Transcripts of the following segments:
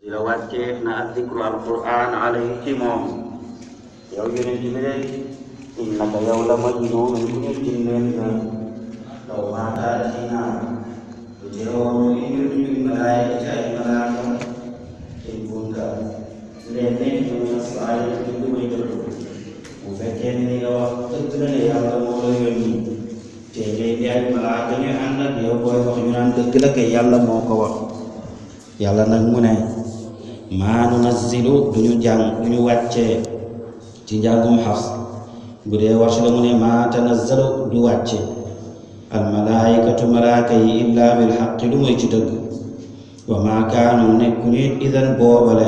di la wàcceef na ak dikru alquran alayhi ci moom yow yonent bi day innaka yow la majnuun ku ñu jinneen nga law maa taatinaa lu jeewoon ñu indil malaayika ci ay malaaka in kunta leen nekk ñu nga saay ci lu may dëgg bu fekkee ni nga wax dëgg la ne yàlla moo la yónni te ngay di ay malaaka ñu ànd ak yow booy wax ñu naan dëgg la kay yàlla moo ko wax yàlla nag mu ne maa nunazzilu duñu wàccee ci njàngum Hafs bu dee Warsh la mu ne maa tanazzalu du wàcce almalaayikatu malaaka yi illaa bil haqqi lu muy ci dëgg wa maa kaanu nekkuñu idan boobale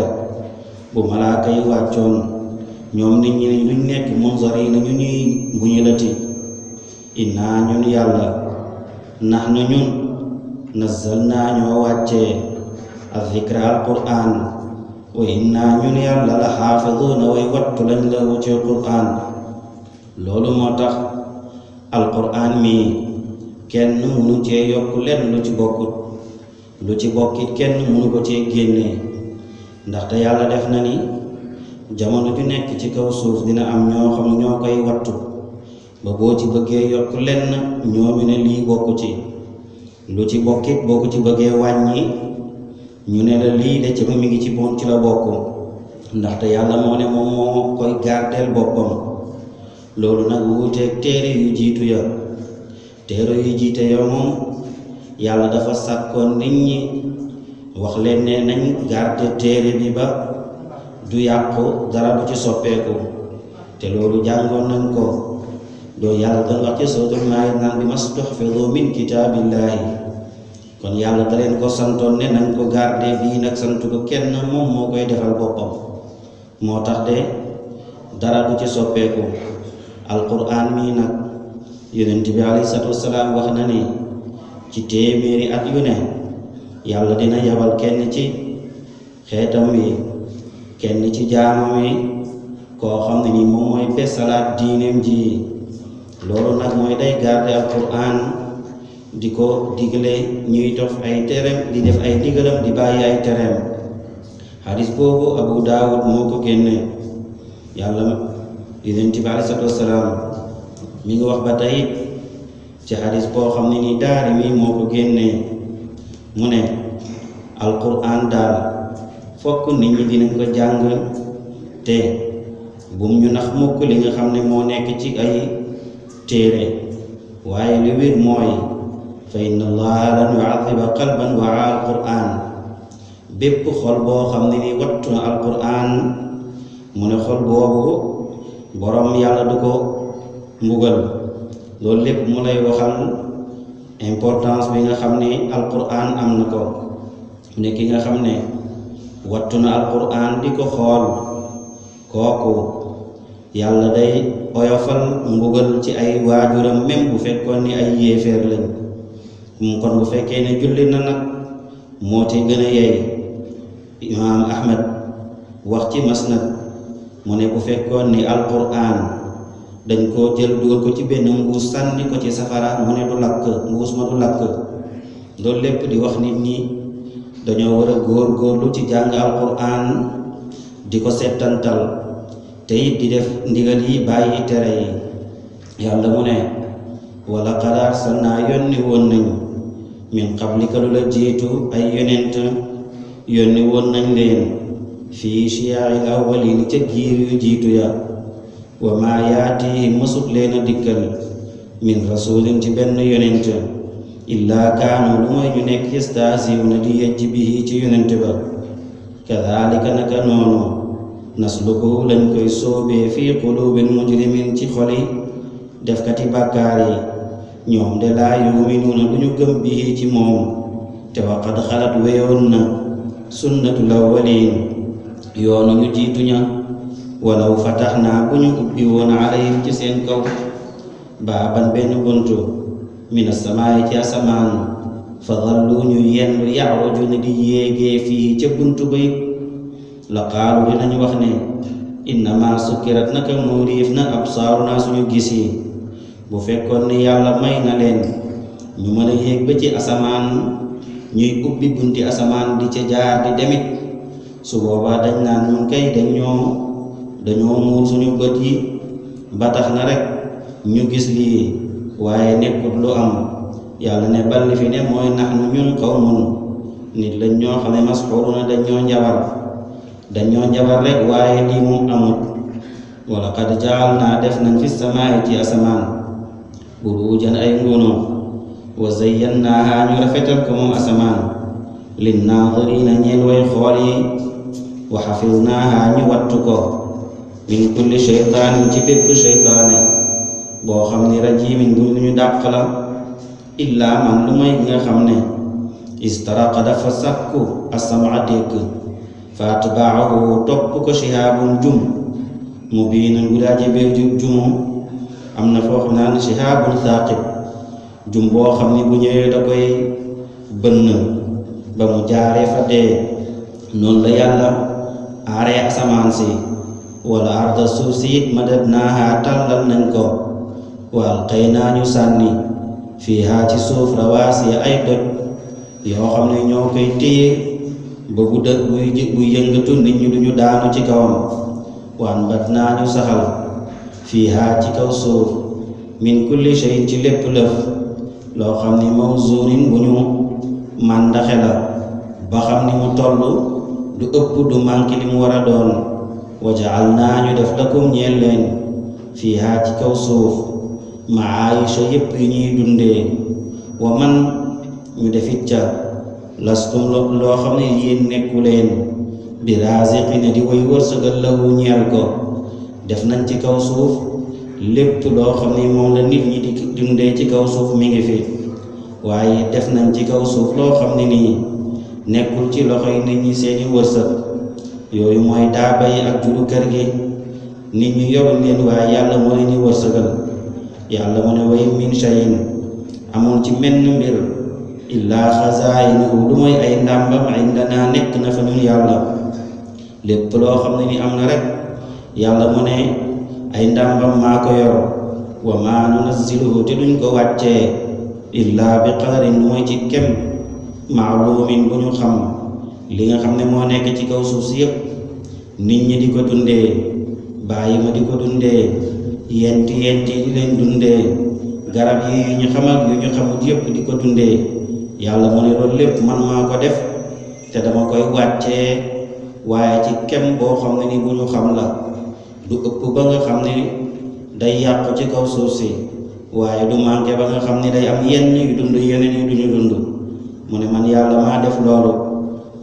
bu malaaka yi wàccoon ñoom nit ñi luñ nekk munzariina ñu ñuy mbuñulati innaa ñun yàlla nahnu ñun nazzalnaa ñoo wàccee az-zikra al-qur'aan wa innaa ñun yàlla la xaafiduuna way wattu lañ la ci qur'aan loolu moo tax alqur'aan mi kenn munu cee yokk lenn lu ci bokkut lu ci bokkit kenn munu ko cee génnee ndaxte yàlla def na ni jamono ju nekk ci kaw suuf dina am ñoo xam ñoo koy wattu ba boo ci bëggee yokk lenn ñoomi ne lii bokku ci lu ci bokkit boo ko ci bëggee wàññi ñu ne la lii de ci mi ngi ci bon ci la bokk ndaxte yàlla moo ne moom moo koy gardeel boppam loolu nag wuuteeg téere yu jiitu ya téere yu jiite ya moom yàlla dafa sàkkoon nit ñi wax leen ne nañ garde téere bi ba du yàqu dara du ci soppeeku te loolu jàngoon nañ ko doo yàlla doon wax ci suratul Maa'ida naan bi mastuhfizu min kitaabillahi kon yàlla da leen ko santoon ne nañ ko garde bii nag santu ko kenn moom moo koy defal boppam moo tax de dara du ci soppeeku alquran mii nag yonent bi alayhi salaatu wassalaam wax na ni ci téeméeri at yu ne yàlla dina yabal kenn ci xeetam wi kenn ci jaamam wi koo xam ne ni moom mooy besalaat diineem ji loolu nag mooy day garde alquran di ko digle ñuy dof ay tereem di def ay digalam di bàyyi ay tereem xadis boobu Abu Daawud moo ko génne yàlla yonent bi alayhi salaatu wassalaam mi ngi wax ba tey ci xadis boo xam ne ni Daarimi moo ko génne mu ne alquran daal fokk nit ñi dinañ ko jàng te bum ñu nax mukk li nga xam ne moo nekk ci ay téere waaye li wér mooy fa inna allaha lan yu'adhiba qalban wa'a alquran bépp xol boo xam ne ni wattu na alquran mu ne xol boobu borom yàlla du ko mbugal loolu lépp mu lay waxal importance bi nga xam ne alquran am na ko ne ki nga xam ne wattu na alquran di ko xool kooku yàlla day oyofal mbugal ci ay waajuram même bu fekkoon ni ay yéeféer lañ kon bu fekkee ne julli na nag moo ci gën a yey imaam Ahmad wax ci Masnad mu ne bu fekkoon ni alquran dañ koo jël dugal ko ci benn mbuus sànni ko ci safara mu ne du lakk mbuus ma du lakk loolu lépp di wax nit ñi dañoo war a góor-góorlu ci jàng alquran di ko settantal te it di def ndigal yi bàyyi tere yi yàlla mu ne wala qad arsalnaa yónni woon nañ min qablika lu la jiitu ay yonent yónni woon nañ leen fii shiyaa'il awwaliin ca giir yu jiitu ya wa maa yaatihim mësut leen a dikkal min rasulin ci benn yonent illaa kaanu lu mooy ñu nekk yastahzi'uuna di yejj bihi ci yonent ba kadhalika naka noonu naslukuhu lañ koy soobee fii quluubil mujrimiin ci xoli defkati bàkkaar yi ñoom de laa yu'minuuna du ñu gëm bihi ci moom te wa qad xalat weyoon na sunnatul awwaliin yoonu ñu jiitu ña walaw fatahnaa bu ñu ubbi woon alayhim ci seen kaw baaban benn buntu mina samaa'i ci asamaan fa dallu ñu yendu ya'rujuuna di yéegee fii ca buntu bay la qaalu dinañu wax ne innama sukkirat naka muuriif na absaaruna suñu gis yi bu fekkoon ni yàlla may na leen ñu mën a yéeg ba ci asamaan ñuy ubbi bunti asamaan di ca jaar di demit su boobaa dañ naan ñun kay dañoo muur suñu bët yi ba tax na rek ñu gis lii waaye nekkut lu am. yàlla ne balli fi ne mooy nax nu ñun qawmun nit lañ ñoo xam ne masxuuruna dañoo njabar rek waaye lii moom amut. wala qad jaal naa def nañ fi samaa'i ci asamaan buruujan ay nguno wa zayyannaaha ñu rafetal ko moom asamaan linnaadiriina ñeel way xool yi wa xafiznaaha ñu wattu ko min kulli sheytaanin ci bépp sheytaane boo xam ni rajiimin bu ñu dàq la illaa man lu may nga xam ne istaraqa dafa sàkku asama dégg fa atbaahu topp ko shihaabun jum mubiinun bu daaji beew jumu am na foo xam naan shihaabun saaqib jum boo xam ni bu ñëwee da koy bënn ba mu jaaree fa dee. noonu la yàlla aaree asamaan si wala arda suuf si it madadnaaha tàllal nañ ko wa alqaynaa ñu sànni fiihaa ci suuf rawaasiya ay doj yoo xam ne ñoo koy téye ba bu dëkk buy yëngatu nit ñi duñu daanu ci kawam. wa anbatnaa ñu saxal fiihaa ci kaw suuf min kulli shay'in ci lépp lëf loo xam ni mawzuunin bu ñu màndaxe la ba xam ni mu toll du ëpp du manki li mu war a doon. wa ja'alnaa ñu def lakum ñeel leen fiihaa ci kaw suuf maayisha yépp yi ñuy dundee wa man ñu defit ca lastum loo xam ne yéen nekku leen bi raziqina di way wërsëgal lahu ñeel ko. def nañ ci kaw suuf lépp loo xam ne moom la nit ñi di dundee ci kaw suuf mi ngi fi waaye def nañ ci kaw suuf loo xam ne nii nekkul ci loxoy nit ñi seeni wërsëg. yooyu mooy daaba yi ak juru kër gi nit ñi yorul leen waaye yàlla moo leen di wërsëgal. yàlla mu ne wa in min shay'in amul ci menn mbir illaa xazaa'inuhu lu mooy ay ndàmbam indanaa nekk na fa ñun yàlla. lépp loo xam ne ni am na rek yàlla mu ne ay ndàmbam maa ko yor. wa maa nunazziluhu te duñ ko wàccee illaa bi qadarin mooy ci kem maalumin bu ñu xam. li nga xam ne moo nekk ci kaw suuf si yépp nit ñi di ko dundee bàyyi ma di ko dundee yenti di leen dundee garab yi yu ñu xam ak yu ñu xamut yépp di ko dundee. yàlla mu ne loolu lépp man maa ko def te dama koy wàccee waaye ci kem boo xam ne ni bu ñu xam la du ëpp ba nga xam ne day yàqu ci kaw suuf si waaye du manqué ba nga xam ne day am yenn yu dund yeneen yu duñu dund. mu ne man yàlla maa def loolu.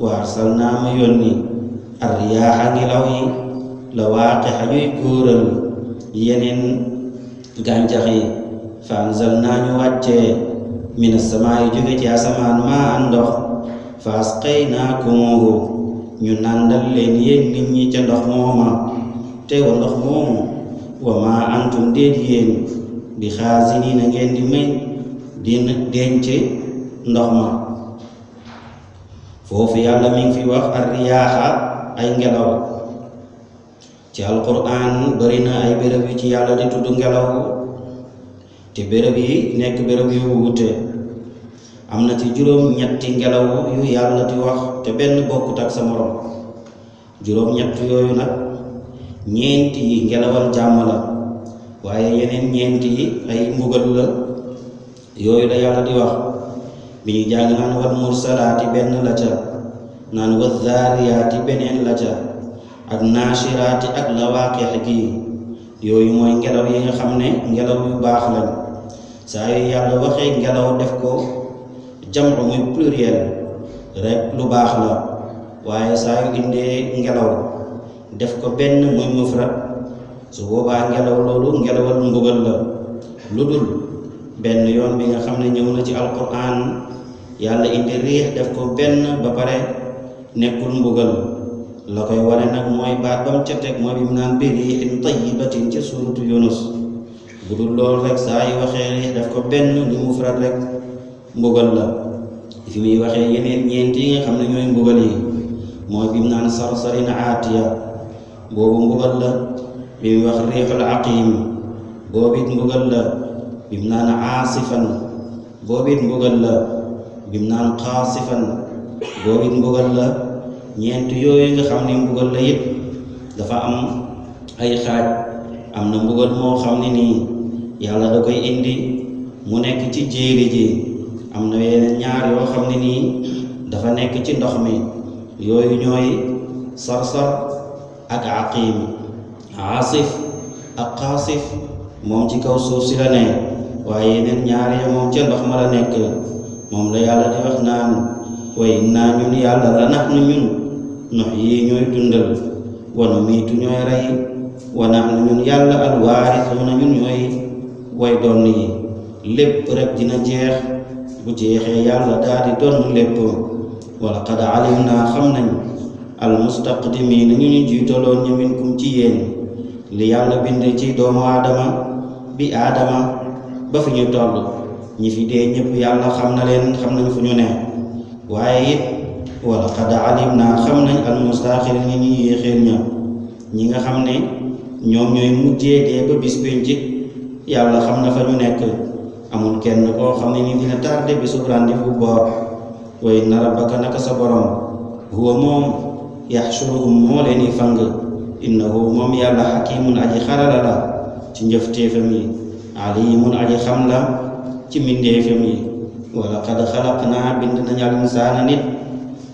wa arsalnaa ma yónni arriyaaxa ngelaw yi lawaaqixa ñuy góoral yeneen gàncax yi fa anzalnaa ñu wàccee mina samaa'i jóge ci asamaan maa an ndox fa asqaynaakumu ñu nàndal leen yéen nit ñi ca ndox mooma te wa ndox moomu wa maa antum déet yéen bi xaaziniina ngeen di may di denc ndox ma. foofu yàlla mi ngi fi wax arriyaaxa ay ngelaw ci alquran bari na ay béréb yu ci yàlla di tudd ngelaw te béréb yi nekk béréb yu wuute. am na ci juróom-ñetti ngelaw yu yàlla di wax te benn bokkut ak sa morom. juróom-ñett yooyu nag ñeenti yi ngelawal jàmm la waaye yeneen ñeenti yi ay mbugal la. yooyu la yàlla di wax bi ñu jàng naan wal mursalaati benn la ca naan wa zaariyaati beneen la ca ak naashiraati ak lawaaqiix gi. yooyu mooy ngelaw yi nga xam ne ngelaw yu baax lañ. saa yu yàlla waxee ngelaw def ko jam'u muy pluriel rek lu baax la waaye saa yu indee ngelaw def ko benn muy mufrad su boobaa ngelaw loolu ngelawal mbugal la. lu dul benn yoon bi nga xam ne ñëw na ci alquran yàlla indi riix def ko benn ba pare nekkul mbugal. la koy wane nag mooy baat bam ca teg mooy bi mu naan bi riixin tayyibatin ci suuratu Yunus. bu dul loolu rek saa yu waxee riix def ko benn lu mufrad rek mbugal la. fi muy waxee yeneen ñeent yi nga xam ne ñooy mbugal yi mooy bi mu naan sarsarin aatiya boobu mbugal la. bi muy wax riixul aqim boobu it mbugal la. bi mu naan aasifan boobu it mbugal la. bi mu naan qaasifan boobu it mbugal la. ñeent yooyu nga xam ni mbugal la yépp dafa am ay xaaj. am na mbugal moo xam ne nii yàlla da koy indi mu nekk ci jéeri ji, am na yeneen ñaar yoo xam ne nii dafa nekk ci ndox mi, yooyu ñooy sarsar ak aqim. asif ak qaasif moom ci kaw suuf si la ne, waaye yeneen ñaar ya moom ca ndox ma la nekk. moom la yàlla di wax naan wa innaa ñun yàlla la nahnu ñun nuhyi ñooy dundal, wa numiitu ñooy rey, wa nahnu ñun yàlla alwaarisuuna ñun ñooy way donn yi. lépp rek dina jeex, bu jeexee yàlla daal di donn lépp. wa laqad alimnaa xam nañ almustaqdimiina ñu ñu jiitaloon ñu minkum ci yéen. li yàlla bind ci doomu aadama bi aadama ba fi ñu toll, ñi fi dee ñëpp yàlla xam na leen, xam nañ fu ñu ne. waaye it wa laqad alimnaa xam nañ almustaaxirin ñi ñu yéexeel ña, ñi nga xam ne ñoom ñooy mujjee dee ba bis penc, yàlla xam na fa ñu nekk. amul kenn koo xam ne ni dina tardé bisu rendez-vous boobu. wa inna rabbaka naka sa borom huwa moom yaxshuruhum moo leen di fang. innahu moom yàlla xakimun aji xarala la ci njëfteefam yi, alimun aji xam la ci mbindeefam yi. wa laqad xalaqnaa bind nañ al insaana nit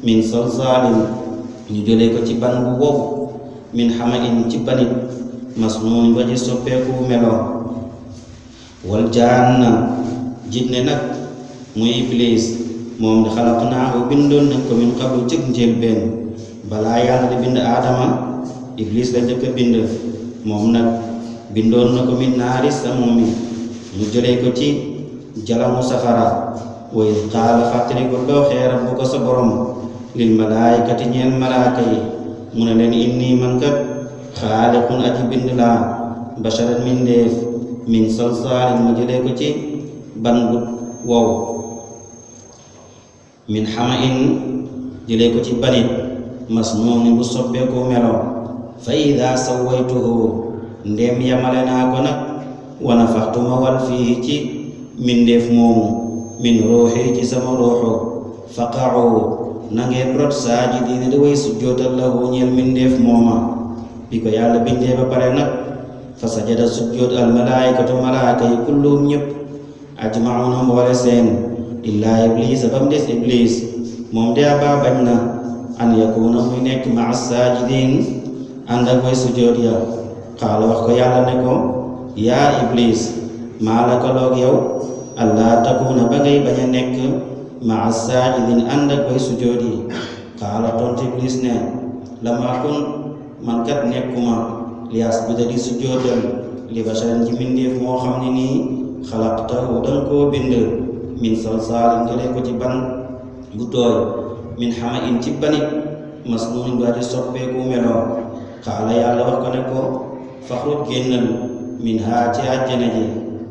min salsaalin ñu jëlee ko ci ban bu wow, min xamain ci banit masnuun ba ci soppeeku melo. wal jaanna jinne nag muy iblis, moom di xalaqnaahu bindoon nañ ko min qablu cëg njëlbeen. balaa yàlla di bind aadama, iblis la njëkk a bind. moom nag bindoon na ko min naari samumi, mu jëlee ko ci jalamu safara. wa id qaala fàttali ko doo xeeram bu ko sa borom lil malaayikati ñeel malaaka yi, mu ne leen inni man kat xaaliqun aji bind laa basharan mindeef min salsaalin ma jëlee ko ci ban bu wow, min xamain jëlee ko ci banit masnuunin bu soppeeku melo. fa ida sawaytuhu ndéem yamale naa ko nag, wa nafaxtu ma wal fii ci mindeef moomu min ruuxi ci sama ruuxu, faqa'u na ngeen rot saajidiina di way sujjootal lahu ñeel mindeef mooma. bi ko yàlla bindee ba pare nag, fa sajada sujjoot al malaayikatu malaaka yi kulluhum ñëpp, ajmauna mboole seen, illaa iblisa ba mu des iblis. moom de abaa bañ na an yakuna muy nekk maa saajidiin ànd ak way sujjoot ya. xaala wax ko yàlla ne ko yaa iblis, maa la ko loog yow allaa takuna ba ngay bañ a nekk maa saajidiin ànd ak way sujjoot yi. xaala tontu iblis ne lam akun man kat nekkuma li asjuda di sujjootal li basharin ci mbindeef moo xam ne nii xalaqtahu danga koo bind min salsaalin jëlee ko ci ban bu tooy, min xamain ci banit masnuunin bu aji soppeeku meloo. xaala yàlla wax ko ne ko faxruj génnal min haa ci àjjana ji,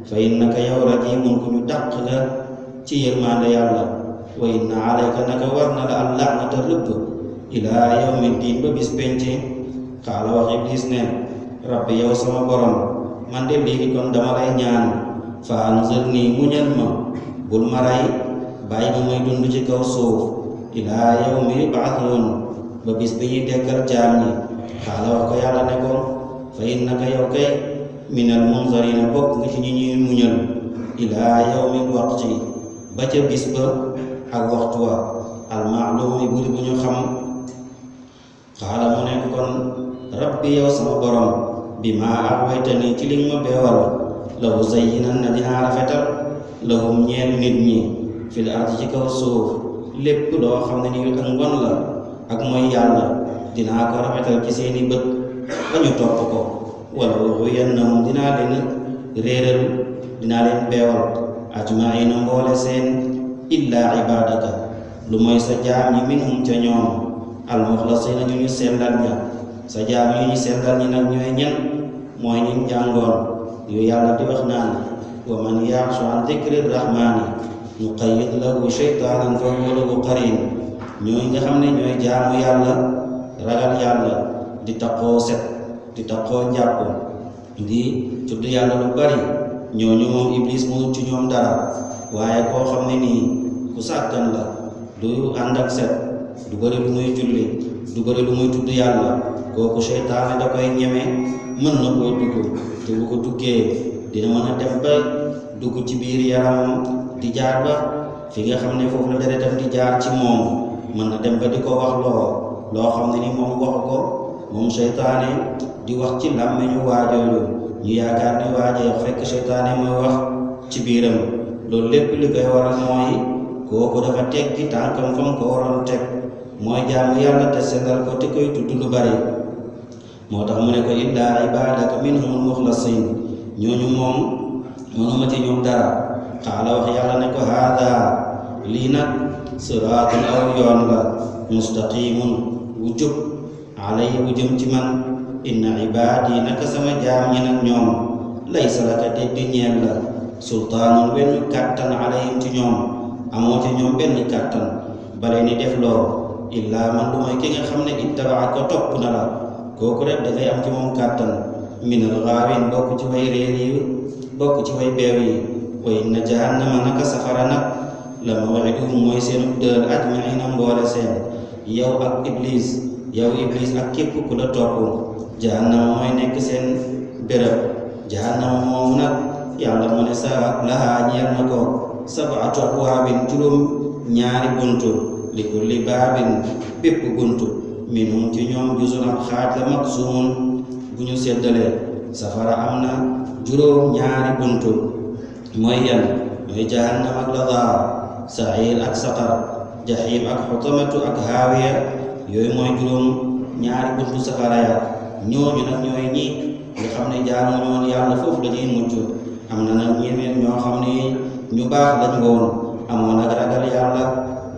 fa innaka yow rajiimun ku ñu dàq nga ci yërmande yàlla. wa inna alayka naka war na la al laanata rëbb ilaa yawmi diin ba bis pence. xaala wax iblis ne rabbi yow sama borom, man de léegi kon dama lay ñaan fa anzirnii muñal ma, bul ma rey, bàyyi ma muy dund ci kaw suuf, ilaa yawmi yub'athuun ba bis bi ñuy dekkal jaam ñi. xaala wax ko yàlla ne ko fa innaka yow kay minal munzariina bokk nga ci ñi ñuy muñal, ilaa yawmil waqti ba ca bis ba ak waxtu wa almaalumi buri bu ñu xam. xaala mu nekk kon rabbi yow sama borom bi maa axwaytani ci li nga ma beewal, lahu zayyinan na dinaa rafetal lahum ñeel nit ñi fil ardi ci kaw suuf, lépp loo xam ne ni ak ngon la ak mooy yàlla dinaa ko rafetal ci seeni bët ba ñu topp ko. wala ughwiyannahum dinaa leen réeral, dinaa leen beewal ajmaina mboole seen, illaa ibadaka lu mooy sa jaam ñi minhum ca ñoom almuxlasina ñu ñu sellal ña. sa jaam yi ñu sellal ñi nag ñooy ñen, mooy ñu jàngoon yu yàlla di wax naan wa man yaxshu an dikri rahmaani nuqayyid lahu shaytaanan fa huwa lahu qariin. ñooy nga xam ne ñooy jaamu yàlla, ragal yàlla, di taqoo set, di taqoo njàpp, di tudd yàlla lu bari, ñooñu moom iblis mu ci ñoom dara. waaye koo xam ne nii ku sàggan la, du ànd ak set, du bari lu muy julli, du bëri lu muy tudd yàlla kooku seytaane da koy ñeme mën na koo dugg te bu ko duggee dina mën a dem ba dugg ci biir yaramam di jaar ba fi nga xam ne foofu la deretam di jaar ci moom mën na dem ba di ko wax loo xam ne ni moom waxu ko moom seytaane di wax ci làmmiñu waajooju ñu yaakaar ne waajee fekk seytaane mooy wax ci biiram loolu lépp li koy waral mooy kooku dafa teggi tànkam fam ko waroon teg mooy jaamu yàlla te sellal ko te koy tudd lu bari moo tax mu ne ko illaa ibadaka minhumul muxlasin ñooñu moom mënuma ci ñoom dara xaala wax yàlla ne ko haada lii nag siraatun aw yoon la mustaqimun wu jub alay wu jëm ci man inna ibaadi naka sama jaam ñi nag ñoom laysa laka di ñeel la sultaanun wenn kàttan alayhim ci ñoom amoo ci ñoom benn kàttan bale ni def loo illaa man lu mooy ki nga xam ne ittabaa ko topp na la kooku rek dafay am ci moom kàttan minal gaawin bokk ci way réer yi bokk ci way beew yi wa inna jahannama naka safara nag la maw'iduhum mooy seenu dër ajmaina mboole seen yow ak iblis ak képp ku la topp jahannama mooy nekk seen béréb jahannama moomu nag yàlla mu ne sa lahaa ñeel na ko sab'atu abwaabin juróom ñaari buntu li kulli baabin bépp buntu minhum ci ñoom juzun ab xaaj la maqsumun bu ñu seddalee safara am na juróom ñaari buntu mooy yan mooy jahannam ak ladaa sa'iir ak saqar jahim ak xutamatu ak haawiya yooyu mooy juróom ñaari buntu safara ya ñooñu nag ñooy ñi nga xam ne jaamu ñoon yàlla foofu la ñuy mujj am na nag ñeneen ñoo xam ne ñu baax lañ woon amoon nag ragal yàlla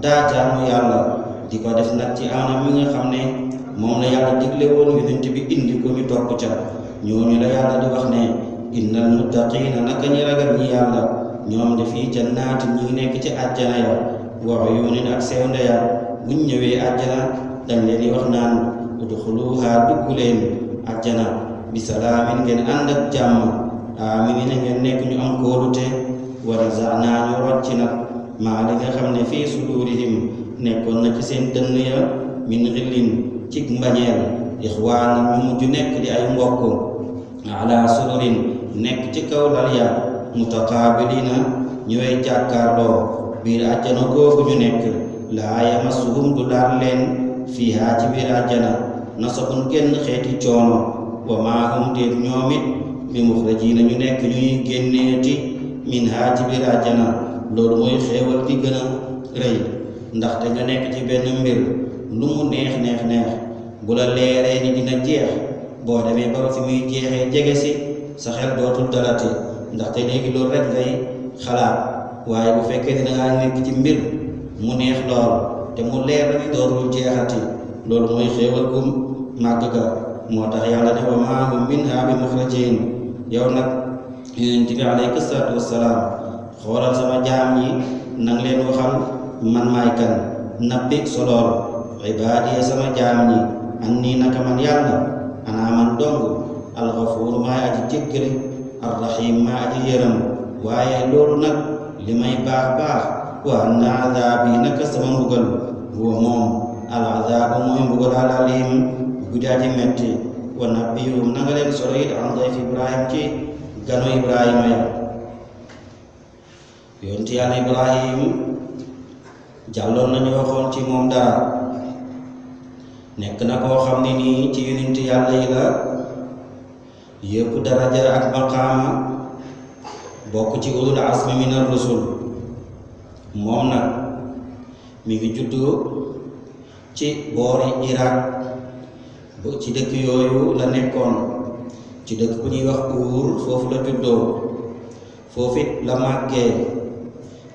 daa jaamu yàlla di ko def nag ci anam mi nga xam ne moom la yàlla digle woon yonent bi indi ko ñu topp ca ñooñu la yàlla di wax ne innal muttaqiina naka ñi ragal ñi yàlla ñoom de fii jannaati ñi ngi nekk ci àjjana ya wa uyuunin ak sewnde ya buñ ñëwee àjjana dañ leen di wax naan udxuluha dugg leen àjjana bi salaamin ngeen ànd ak jàmm aaminiina ngeen nekk ñu am kóolute wa naza'naa ñu rocci nag maa li nga xam ne fii suduurihim nekkoon na ci seen dënn ya min xillin cig mbañeel ixwaanan ñu mujj nekk di ay mbokk ala sururin nekk ci kaw lal ya mutaqaabiliina ñëwee jàkkaarloo biir àjjana googu ñu nekk laa yamassuhum du laal leen fiihaa ci biir àjjana nasabun génn xeeti coono wa maa hum déet ñoom it bi muxrajiina ñu nekk ñuy génneeti minhaa ci biir àjjana loolu mooy xéewal gi gën a rëy ndaxte nga nekk ci benn mbir lu mu neex bu la leeree ni dina jeex boo demee ba fi muy jeexee jege si sa xel dootul dalati ndaxte léegi loolu rek ngay xalaat waaye bu fekkee ne dangaa nekk ci mbir mu neex lool te mu leer ni dootul jeexati loolu mooy xéewal gu màgg ga moo tax yàlla ne wa maa hum minhaa bi muxrajiin yow nag yonent bi alayhi salaatu wassalaam xoolal sama jaam yi nang leen waxal man maay kan nabbi solool ibaadiya sama jaam ñi anni naka man yàlla ana man dong alxafuur maay aji jéggale arrahim maa aji yërëm waaye loolu nag li may baax baax wa anna azaabi naka sama mbugal huwa moom al azaabu mooy mbugal al alim gudaaji metti wa nabbihum nanga leen solo it an dayf ibrahim ci ganu ibrahima ya yonti yàlla ibrahim jàlloon nañu waxoon ci moom dara nekk na koo xam ne nii ci yonenti yàlla yi la yëpp daraja ak maqaama bokk ci ulul azmi min ar-rusul moom nag mi ngi juddu ci boori Irak ci dëkk yooyu la nekkoon ci dëkk bu ñuy wax Uur foofu la juddoo foofit la màggee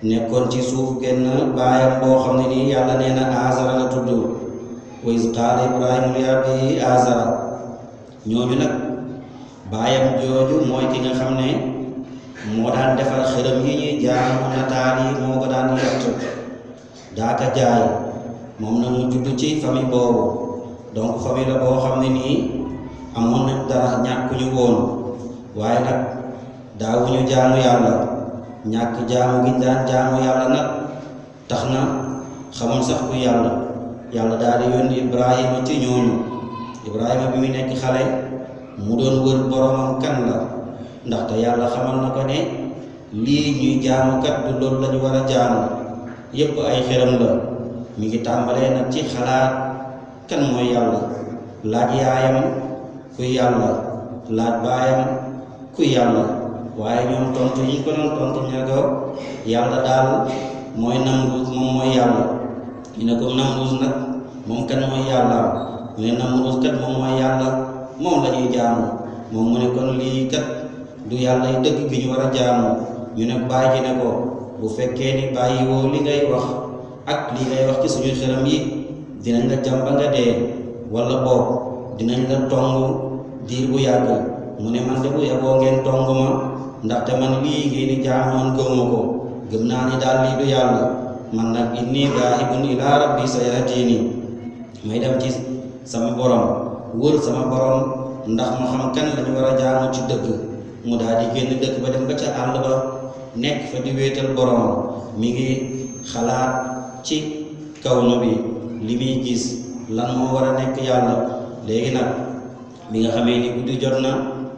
nekkoon ci suuf genn baayam boo xam ne nii yàlla nee na Azara la tudd wa iz qaala Ibraahimu li abiihi Azara ñooñu nag baayam jooju mooy ki nga xam ne moo daan defar xërëm yi ñuy jaamu nataal yi moo ko daan yett daaka jaay moom na mu judd ci famille boobu donc famille la boo xam ne nii amoon nañ dara ñàkkuñu woon waaye nag daawuñu jaamu yàlla ñàkk jaamu gi daan jaamu yàlla nag tax na xamul sax ku yàlla yàlla daal di yónni Ibrahima ci ñooñu. Ibrahima bi mu nekk xale mu doon wër boromam kan la, ndaxte yàlla xamal na ko ne lii ñuy jaamu kat du loolu lañu war a jaamu, yépp ay xeram la. mi ngi tàmbalee nag ci xalaat kan mooy yàlla, laaj yaayam kuy yàlla, laaj baayam kuy yàlla, waaye ñoom tontu yi ko doon tontu ña ko yàlla daal mooy Namruus moom mooy yàlla. ñu ne ko Namruus nag moom kan mooy yàlla, mu ne Namruus kat moom mooy yàlla, moom la ñuy jaamu. moom mu ne kon lii kat du yàlla yi dëgg gi ñu war a jaamu. ñu ne baay ji ne ko bu fekkee ni bàyyi woo li ngay wax ak li ngay wax ci suñu xeram yi dinañ la jàmba nga dee, wala boog dinañ la tong diir bu yàgg. mu ne man de bu yaboo ngeen tong ma, ndaxte man lii ngeen di jaamu man gëmuma ko, gëm naa ni daal lii du yàlla. man nag inni daahibun ilaa rabbi sayahdini, may dem ci sama borom wër sama borom ndax ma xam kan lañu war a jaamu ci dëgg. mu daal di génn dëkk ba dem ba ca àll ba nekk fa di wéetal borom. mi ngi xalaat ci kawnu bi li muy gis lan moo war a nekk yàlla. léegi nag bi nga xamee ni guddi jot na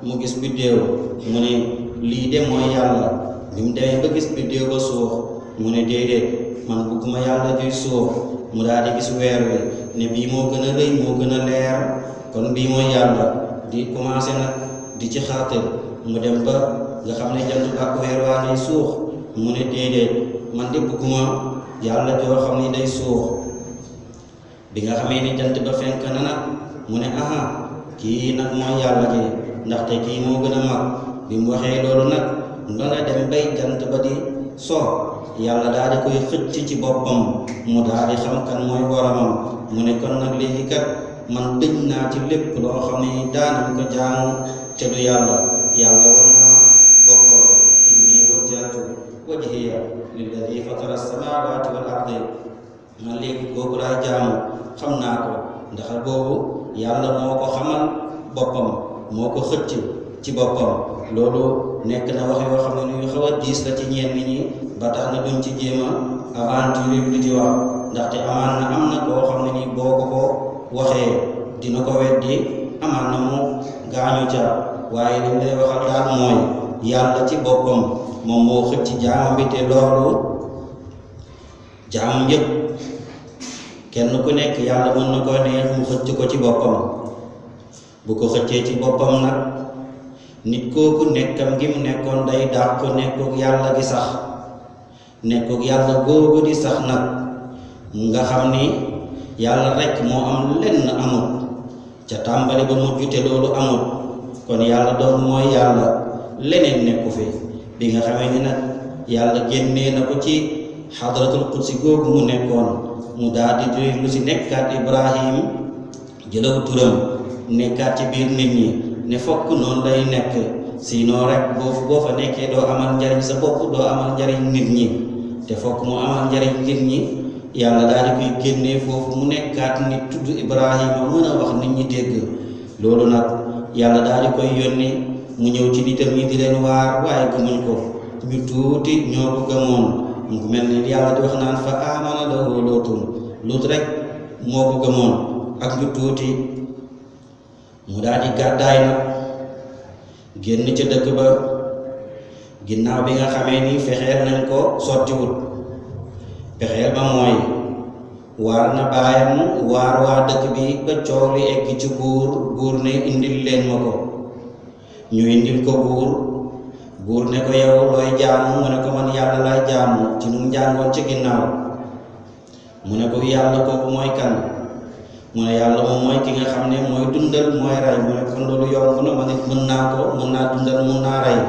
mu gis biddéew, mu ne lii de mooy yàlla. bi mu demee ba gis biddéew ba suux, mu ne déedéet man bëgguma yàlla juy suux. mu daal di gis weer wi ne bii moo gën a rëy moo gën a leer, kon bii mooy yàlla. di commencé nag di ci xaatir. mu dem ba nga xam ne jant ak weer waa ngay suux, mu ne déedéet man de bëgguma yàlla joo xam ni day suux. bi nga xamee ni jant ba fenk na nag mu ne aha kii nag mooy yàlla ji, ndaxte kii moo gën a mag. bi mu waxee loolu nag nga dem bay jant ba di so, yàlla daal di koy xëcc ci boppam, mu daal di xam kan mooy boromam. mu ne kon nag léegi kat man dëñ naa ci lépp loo xam ne daanañ ko jaamu te du yàlla. yàlla war na boppam inni wajjahtu wajhiya lilladi fatara as-samawati wal ardi, man léegi kooku laa jaamu xam naa ko, ndax boobu yàlla moo ko xamal boppam, moo ko xëcc ci boppam. loolu nekk na wax yoo xam ne ñu xaw a diis la ci ñenn ñi, ba tax na duñ ci jéem a aventure di ci wax, ndaxte amaan na am na koo xam ne nii boo ko waxee dina ko weddi, amaan na mu gaañu ca. waaye li lay waxal daal mooy yàlla ci boppam moom moo xëcc jaam bi, te loolu jaam yépp kenn ku nekk yàlla mën na ko neex mu xëcc ko ci boppam. bu ko xëccee ci boppam nag nit kooku nekkam gi mu nekkoon day dàq nekkuk yàlla gi sax. nekkuk yàlla googu di sax nag nga xam ni yàlla rekk moo am lenn amut ca tàmbali ba mujj te loolu amut, kon yàlla doon mooy yàlla, leneen nekku fi. bi nga xamee ni nag yàlla génnee na ko ci xadratul qudsi googu mu nekkoon, mu daal di lu si nekkaat Ibrahim jëlaw turam nekkaat ci biir nit ñi ne fokk noonu lay nekk, sinon rek boo fa nekkee doo amal njariñ sa bopp, doo amal njariñ nit ñi, te fokk mu amal njariñ nit ñi. yàlla daal di koy génnee foofu mu nekkaat nit tudd Ibrahima mën a wax nit ñi dégg. loolu nag yàlla daal di koy yónni mu ñëw ci nitam ñi di leen waar, waaye gëmuñ ko. ñu tuuti ñoo ko gëmoon. mu mel ni yàlla di wax naan fa amana lahu Luutun, Luut rek moo ko gëmoon ak ñu tuuti. mu daal di gàddaay nag génn ca dëkk ba, ginnaaw bi nga xamee ni fexeel nañ ko sottiwut. pexeel ba mooy waar na baayam waar waa dëkk bi ba coow li egg ci buur ne indil leen ma ko. ñu indil ko buur ne ko yow looy jaamu, mu ne ko man yàlla laay jaamu ci nu mu jàngoon ci ginnaaw. mu ne ko yàlla kooku mooy kan, mu ne yàlla moom mooy ki nga xam ne mooy dundal mooy rey. mu ne kon loolu yomb na, ma nit mën naa dundal mën naa rey.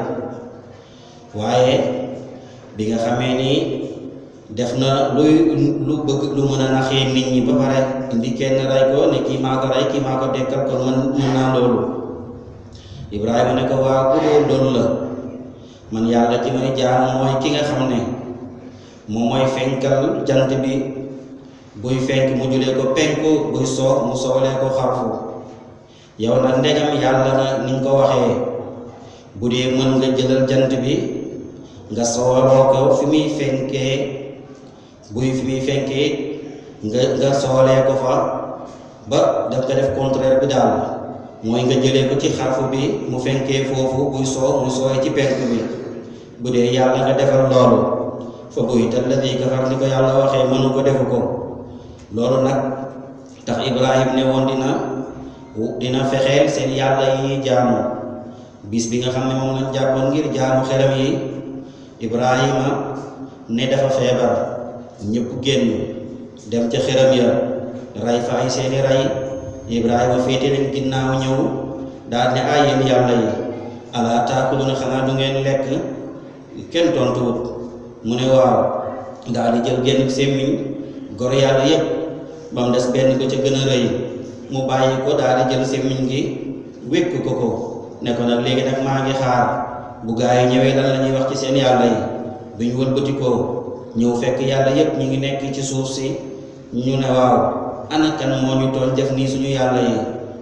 waaye bi nga xamee ni def na lu bëgg lu mën a naxee nit ñi ba pare indi kenn rey ko ne kii maa ko rey kii maa ko dekkal, kon man mën naa loolu. Ibrahima ne ko waa bu loolu la, man yàlla ci may jaamu mooy ki nga xam ne moom mooy fenkal jant bi, buy fenk mu julee ko penku, buy soo mu soolee ko xarfu. yow nag ndegam yàlla na ni nga ko waxee, bu dee mën nga jëlal jant bi nga sooloo ko fi muy fenkee, buy fi muy fenkee nga soolee ko fa ba daf ko def contraire bi daal mooy nga jëlee ko ci xarfu bi mu fenkee foofu buy soo mu sooy ci penk bi bu dee yàlla nga defal loolu fa buhita alladi kafar ni ko yàlla waxee mënu ko defu ko loolu nag tax Ibrahim ne woon dina fexeel seen yàlla yi jaamu bis bi nga xam ne moom lañ jàppoon ngir jaamu xelam yi Ibrahima ne dafa feebar ñëpp génn dem ca xeram ya ray fa ay seeni ray Ibrahima féete leen ginnaaw ñëw daal ne ay yéen yàlla yi ala taakuluna xanaa du ngeen lekk kenn tontuwut mu ne waaw daal di jël génn semmiñ gor yàlla yépp ba mu des benn ko ca gën a rëy mu bàyyi ko daal di jël semmiñ gi wékk ko ne ko nag léegi nag maa ngi xaar bu gaa yi ñëwee lan la ñuy wax ci seen yàlla yi bi ñu wëlbatikoo ñëw fekk yàlla yépp ñu ngi nekk ci suuf si ñu ne waaw ana kan moo ñu tooñ def nii suñu yàlla yi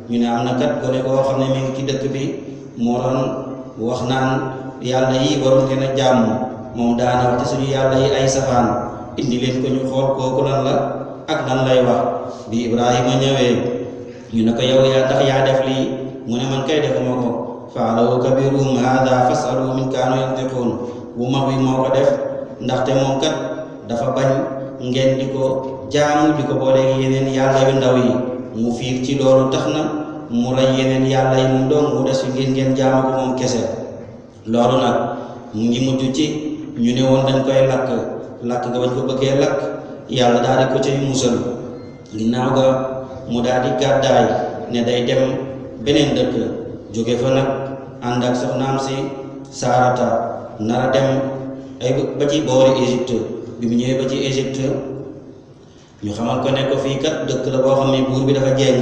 ñu ne am na kat gone koo xam ne mi ngi ci dëkk bi moo doon wax naan yàlla yi waroon leen a jàmm moom daana wax ci suñu yàlla yi ay safaan indi leen ko ñu xool kooku lan la ak lan lay wax bi Ibrahima ñëwee ñu ne ko yow yaa ndax yaa def lii mu ne man kay defuma ko fa'alahu kabiruhum haadha fas'aluhum in kaanu yantiqun bu mag bi moo ko def ndaxte moom kat dafa bañ ngeen di ko jaamu di ko booleeg yeneen yàlla yu ndaw yi mu fiir ci loolu tax na mu rey yeneen yàlla yi mu doon mu des fi ngeen jaamu ko moom kese loolu nag mu ngi mujj ci ñu ne woon dañ koy lakk ga bañ ko bëggee lakk yàlla daal di ko cay musal ginnaaw ga mu daal di gàddaay ne day dem beneen dëkk jóge fa nag ànd ak soxnaam si Saarata nara dem ay ba ci boori Égypte bi mu ñëwee ba ci Égypte ñu xamal ko ne ko fii kat dëkk la boo xam ne buur bi dafa jéng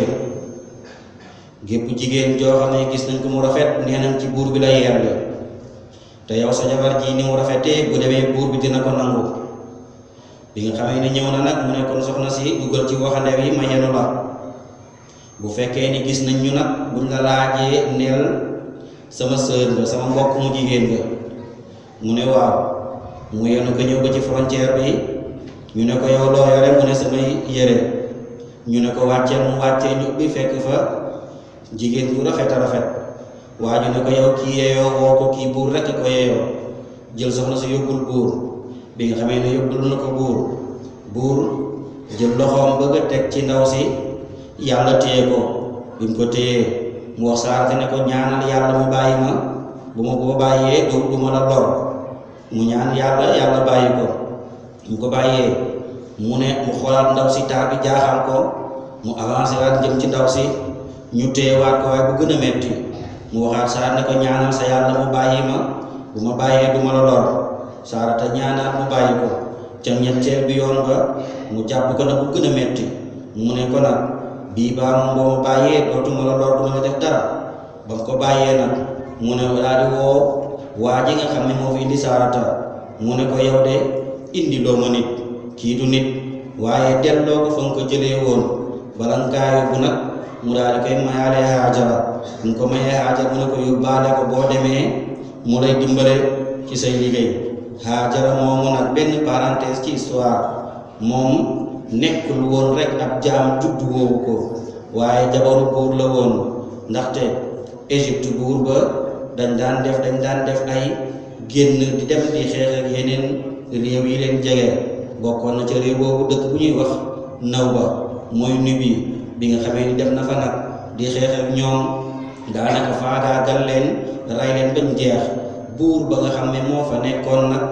gépp jigéen joo xam ne gis nañ ko mu rafet nee nañ ci buur bi la yell te yow sa jabar ji ni mu rafetee bu demee buur bi dina ko nangu bi nga xamee ne ñëw na nag mu ne kon soxna si dugal ci waxande wi ma yenu la bu fekkee ni gis nañ ñu nag buñ la laajee neel sama sœur nga sama mbokk mu jigéen nga mu ne waaw mu yenu ko ñëw ba ci frontière bi ñu ne ko yow loo yore mu ne samay yére ñu ne ko wàcceel mu wàccee ñu bi fekk fa jigéen bu rafet a rafet waa ñu ne ko yow kii yeeyoo woo ko kii buur rekk ko yeeyoo jël soxna si yóbbul buur bi nga xamee ne yóbbul na ko buur jël loxoom bëgg a teg ci ndaw si yàlla téye ko bi mu ko téyee mu wax Saarata ne ko ñaanal yàlla mu bàyyi ma bu ma ko bàyyee du ma la lor mu ñaan yàlla bàyyi ko mu ko bàyyee mu ne mu xoolaat ndaw si taar bi jaaxal ko mu avancé waat jëm ci ndaw si ñu téyewaat ko waaye bu gën a metti mu waxaat Saar ne ko ñaanal sa yàlla mu bàyyi ma bu ma bàyyee du ma la lor Saarata ñaanaat mu bàyyi ko ca ñetteel bi yoon ba mu jàpp ko nag bu gën a metti mu ne ko nag bii baa moom boo ma bàyyee dootuma la lor duma la def dara ba mu ko bàyyee nag mu ne daal di woo waa ji nga xam ne moo fi indi Saarata mu ne ko yow de indi loo ma nit kii du nit waaye delloo ko fa nga ko jëlee woon bala nga kaa yóbbu nag mu daal di koy mayaale Haajara mu ko mayee Haajara mu ne ko yóbbaale ko boo demee mu lay dimbale ci say liggéey Haajara moomu nag benn parenthèse ci histoire moom nekkul woon rek ab jaam juddu woowu ko waaye jabaru buur la woon ndaxte Égypte buur ba dañ daan def ay génn di dem di xeex ak yeneen réew yi leen jege bokkoon na ca réew boobu dëkk bu ñuy wax Nawba mooy Nubi bi nga xamee ni dem na fa nag di xeex ak ñoom daanaka faagaagal leen rey leen bañ jeex buur ba nga xam ne moo fa nekkoon nag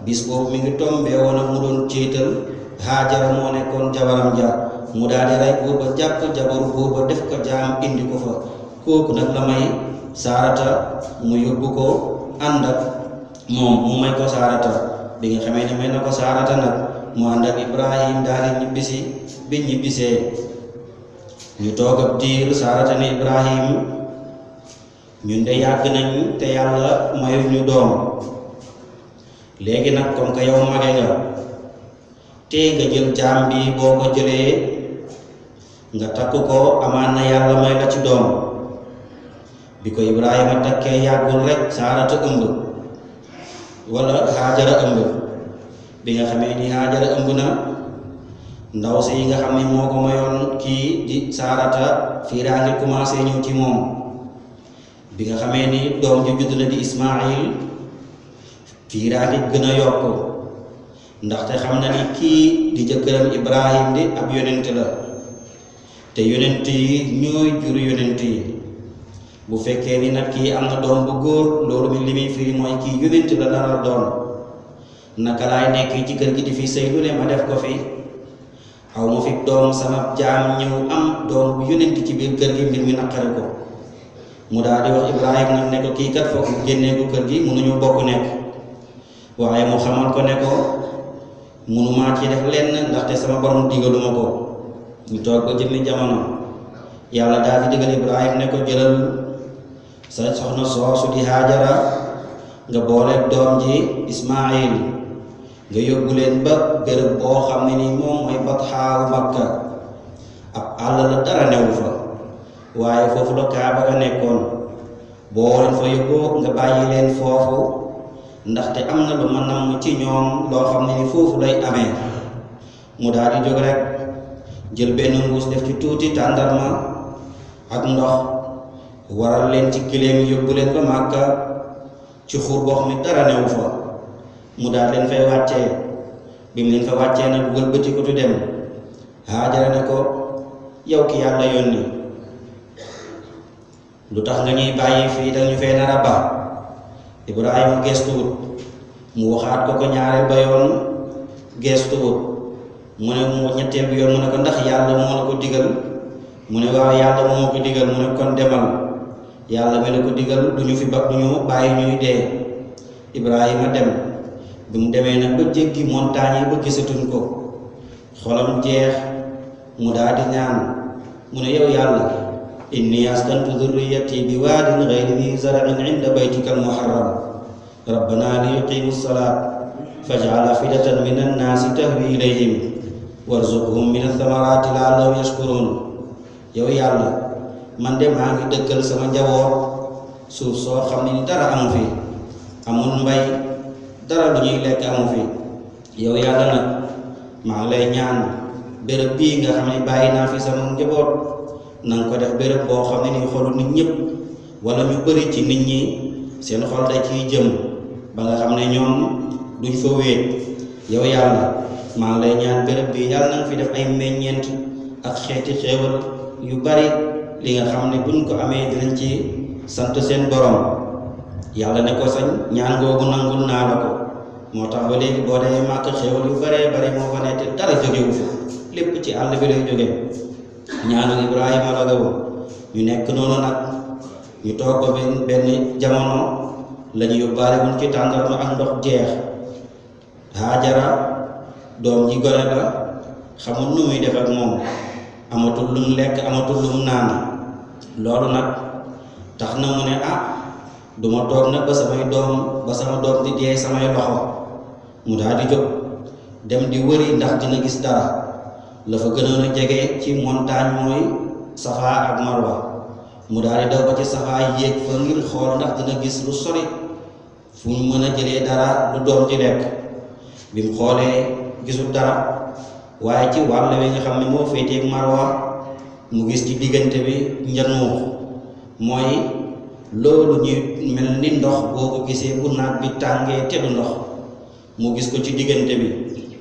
bis boobu mi ngi tombee woon ak mu doon céetal Haajara moo nekkoon jabaram ja mu daal di rey buur ba jàpp jabaru buur ba def ko jaam indi ko fa kooku nag la may Saarata mu yóbbu ko ànd ak moom mu may ko Saarata bi nga xamee ne may na ko Saarata nag mu ànd ak Ibrahim daal di ñibbisi bi ñibbisee ñu toog ab diir Saarata ne Ibrahim ñun de yàgg nañ te yàlla mayu ñu doom léegi nag comme que yow mage nga te nga jël jaam bi boo ko jëlee nga takk ko amaan na yàlla may la ci doom bi ko Ibrahima takkee yàggul rek Saarata ëmb wala Haajara ëmb bi nga xamee ni Haajara ëmb na ndaw si nga xam ne moo ko mayoon kii di Saarata fiiraange commencé ñëw ci moom bi nga xamee ni doom ji judd na di Ismaayil fiiraange gën a yokk ndaxte xam na ni kii di jëkkëram Ibrahim di ab yonent la te yonent yi ñooy jur yonent yi bu fekkee ni nag kii am na doom bu góor loolu mi li muy firi mooy kii yonent la dara doon naka laay nekk ci kër gi di fi sëy lu ne ma def ko fi aw ma fi doom sama jaam ñëw am doom bu yonent ci biir kër gi mbir mi naqari ko mu daal di wax Ibrahim nag ne ko kii kat foog génnee ko kër gi mënuñu bokk nekk waaye mu xamal ko ne ko mënumaa ci def lenn ndaxte sama borom digaluma ko ñu toog ba jëmmi jamono yàlla daal di digal Ibrahim ne ko jëlal sa soxna soosu di Haajara nga booleeg doom ji Ismaayil nga yóbbu leen ba béréb boo xam ne ni moom mooy Batxaawu Makka ab àll la dara newu fa waaye foofu la Kaaba ga nekkoon boo leen fa yóbboo nga bàyyi leen foofu ndaxte am na lu ma namm ci ñoom loo xam ne ni foofu lay amee mu daal di jóg rek jël benn mbuus def ci tuuti tàndarma ak ndox waral leen ci giléem yóbbu leen ba Màkka ci xur boo xam ne dara newu fa mu daal leen fay wàccee bi mu leen fa wàccee nag wëlbati ko tu dem Haajara ne ko yow ki yàlla yónni lu tax nga ñuy bàyyi fii dañu fee nar a ba Ibrahima gestuwut mu waxaat ko ko ñaareel ba yoon gestuwut mu ne mu ñetteel bi yoon mu ne ko ndax yàlla moo la ko digal mu ne waaw yàlla moo ko digal mu ne kon demal yàlla mi la ko digal duñu fi ba duñu bàyyi ñuy dee Ibrahima dem bi mu demee nag ba jéggi montagne yi ba gisatuñ ko xolam jeex mu daal di ñaan mu ne yow yàlla inni askantu dhurriyyati bi waadin ghayri dhi zar'in 'inda baytika al-muharram rabbana li yuqimu as-salata faj'al afidatan min an-nasi tahwi ilayhim warzuqhum min ath-thamarati la'allahum yashkurun yow yàlla man de maa ngi dëkkal sama njaboot suuf soo xam ne ni dara amu fi amul mbay dara lu ñuy lekk amu fi yow yàlla nag maa ngi lay ñaan béréb bii nga xam ne bàyyi naa fi sama njaboot na nga ko def béréb boo xam ne ni xolu nit ñëpp wala ñu bëri ci nit ñi seen xol da ciy jëm ba nga xam ne ñoom duñ fa wéet yow yàlla maa ngi lay ñaan béréb bi yàlla na nga fi def ay meññeent ak xeeti xéewal yu bari li nga xam ne buñ ko amee dinañ ci sant seen borom yàlla ne ko sañ ñaan googu nangul naa la ko moo tax ba léegi boo demee Màkka xéewal yu baree bari moo fa nekk dara jógewu fa lépp ci àll bi lay jóge ñaanu Ibrahima la gaw ñu nekk noonu nag ñu toog ba benn jamono la ñu yóbbaale buñ ci tàndarma ak ndox jeex Haajara doom ji gone la xamul nu muy def ak moom amatul lu mu lekk amatul lu mu naan loolu nag tax na mu ne duma toog nag ba sama doom di dee samay loxo mu daal di jóg dem di wëri ndax dina gis dara la fa gënoon a jege ci montagne mooy Safa ak Marwa mu daal di daw ba ci Safa yéeg fa ngir xool ndax dina gis lu sori fu mu mën a jëlee dara lu doom di lekk bi mu xoolee gisul dara waaye ci wàll wi nga xam ne moo féeteeg Marwa mu gis ci diggante bi njanuux mooy loolu ñuy mel ni ndox boo ko gisee bu naat bi tàngee te du ndox mu gis ko ci diggante bi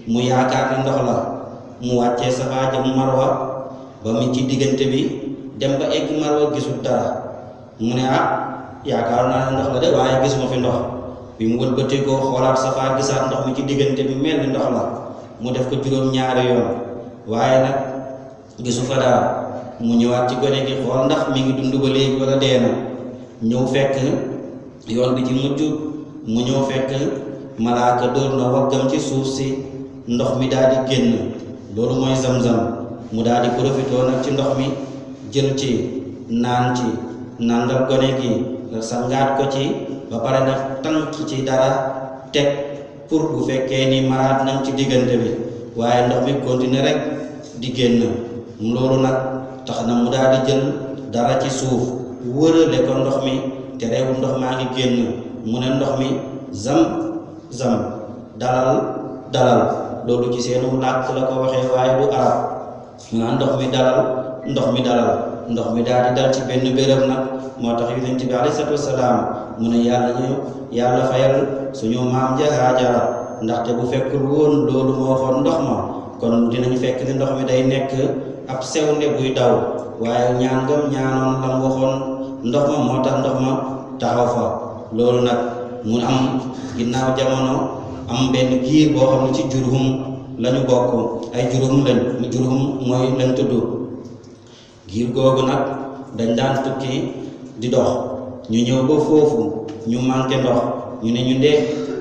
mu yaakaar ni ndox la mu wàccee Safa jëm Marwa ba mu ci diggante bi dem ba egg Marwa gisul dara mu ne yaakaar naa ne ndox la de waaye gisuma fi ndox bi mu wëlbatee ko xoolaat Safa gisaat ndox mi ci diggante bi mel ni ndox la mu def ko juróom-ñaari yoon waaye nag gisu fa dara mu ñëwaat ci gone gi xool ndax mi ngi dund ba léegi wala dee na ñëw fekk yoon bi ci mujj mu ñëw fekk malaaka dóor na waggam ci suuf si ndox mi daal di génn loolu mooy Zamzam mu daal di profitoo nag ci ndox mi jël ci naan ci nandal gone gi sangaat ko ci ba pare nag tànk ci dara teg pour bu fekkee ni maraat nañ ci diggante bi waaye ndox mi continuer rek di génn loolu nag tax na mu daal di jël dara ci suuf wërale ko ndox mi te reewul ndox maa ngi génn mu ne ndox mi zam dalal loolu ci seenu làkk la ko waxee waaye du arab naan ndox mi dalal ndox mi dalal ndox mi daal di dal ci benn béréb nag moo tax yonent bi alayhi salaatu wasalaam mu ne yàlla fayal suñu maam ja Haajara ndaxte bu fekkul woon loolu moo waxoon ndox ma kon dinañu fekk ni ndox mi day nekk ab sewnde buy daw waaye ñaan ngam ñaanoon lam waxoon ndox ma moo tax ndox ma taxaw fa loolu nag mu am ginnaaw jamono am benn giir boo xam ne ci Jurhum lañu bokk ay Jurhum mooy lañ tudd giir googu nag dañ daan tukki di dox ñu ñëw ba foofu ñu manqué ndox ñu ne ñu dee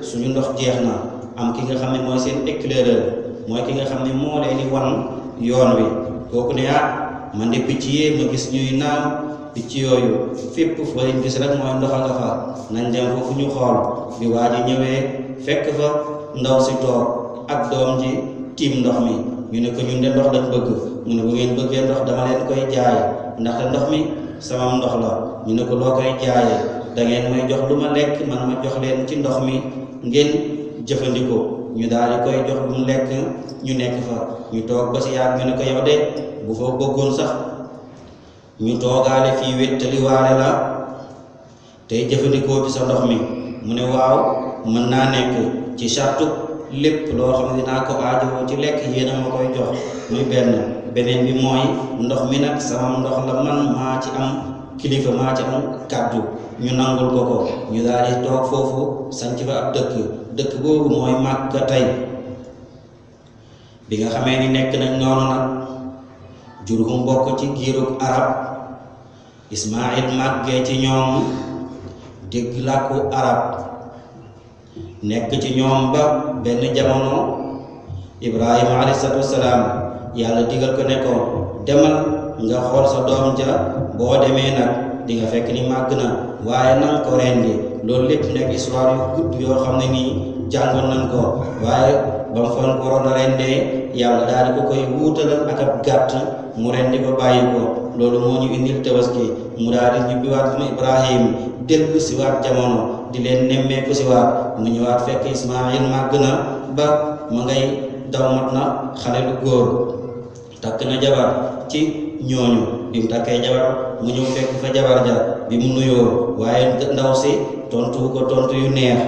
suñu ndox jeex na am ki nga xam ne mooy seen éclaireur mooy ki nga xam ne moo leen di wan yoon wi kooku ne man de picc yee ma gis ñuy naaw picc yooyu fépp foo leen gis rek mooy ndox nga fa nañ dem foofu ñu xool bi waa ji ñëwee fekk fa ndaw si toog ak doom ji tiim ndox mi ñu ne ko ñun de ndox lañ bëgg mu ne bu ngeen bëggee ndox dama leen koy jaay ndaxte ndox mi sama ndox la ñu ne ko loo koy jaayee da ngeen may jox lu ma lekk man ma jox leen ci ndox mi ngeen jëfandikoo ñu daal di koy jox lu mu lekk ñu nekk fa ñu toog ba si yàgg ñu ne ko yow de bu fa bëggoon sax ñu toogaale fii wéttaliwaale la tey jëfandikoo ci sa ndox mi mu ne waaw mën naa nekk ci sartu lépp loo xam ne dinaa ko aajowoo ci lekk yéen a ma koy jox muy beneen bi mooy ndox mi nag sama ndox la man maa ci am kilifa maa ci am kàddu ñu nangul ko ñu daal di toog foofu sanc fa ab dëkk boobu mooy Màkka tey bi nga xamee ni nekk nañ noonu nag Jurhum bokk ci giirug arab Ismaayil màggee ci ñoom dégg làkku arab nekk ci ñoom ba benn jamono Ibrahima alayhi salaatu wasalaam yàlla digal ko ne ko demal nga xool sa doom ja boo demee nag di nga fekk ni màgg na waaye nan ko rendi loolu lépp nekk histoire yu gudd yoo xam ne nii jàngoon nañ ko waaye ba mu fan waroon a rendee yàlla daal di ko koy wuutalal ak ab gàtt mu rendi ko bàyyi ko loolu moo ñu indil tabaski mu daal di ñibbiwaat mu Ibrahim dellu si waat jamono di leen nemmeeku si waat mu ñëwaat fekk Ismaayil màgg na ba ma ngay daw mat na xale lu góor takk na jabar ci ñooñu bi mu takkee jabar mu ñëw fekk fa jabar ja bi mu nuyoo waaye ndaw si tontu ko tontu yu neex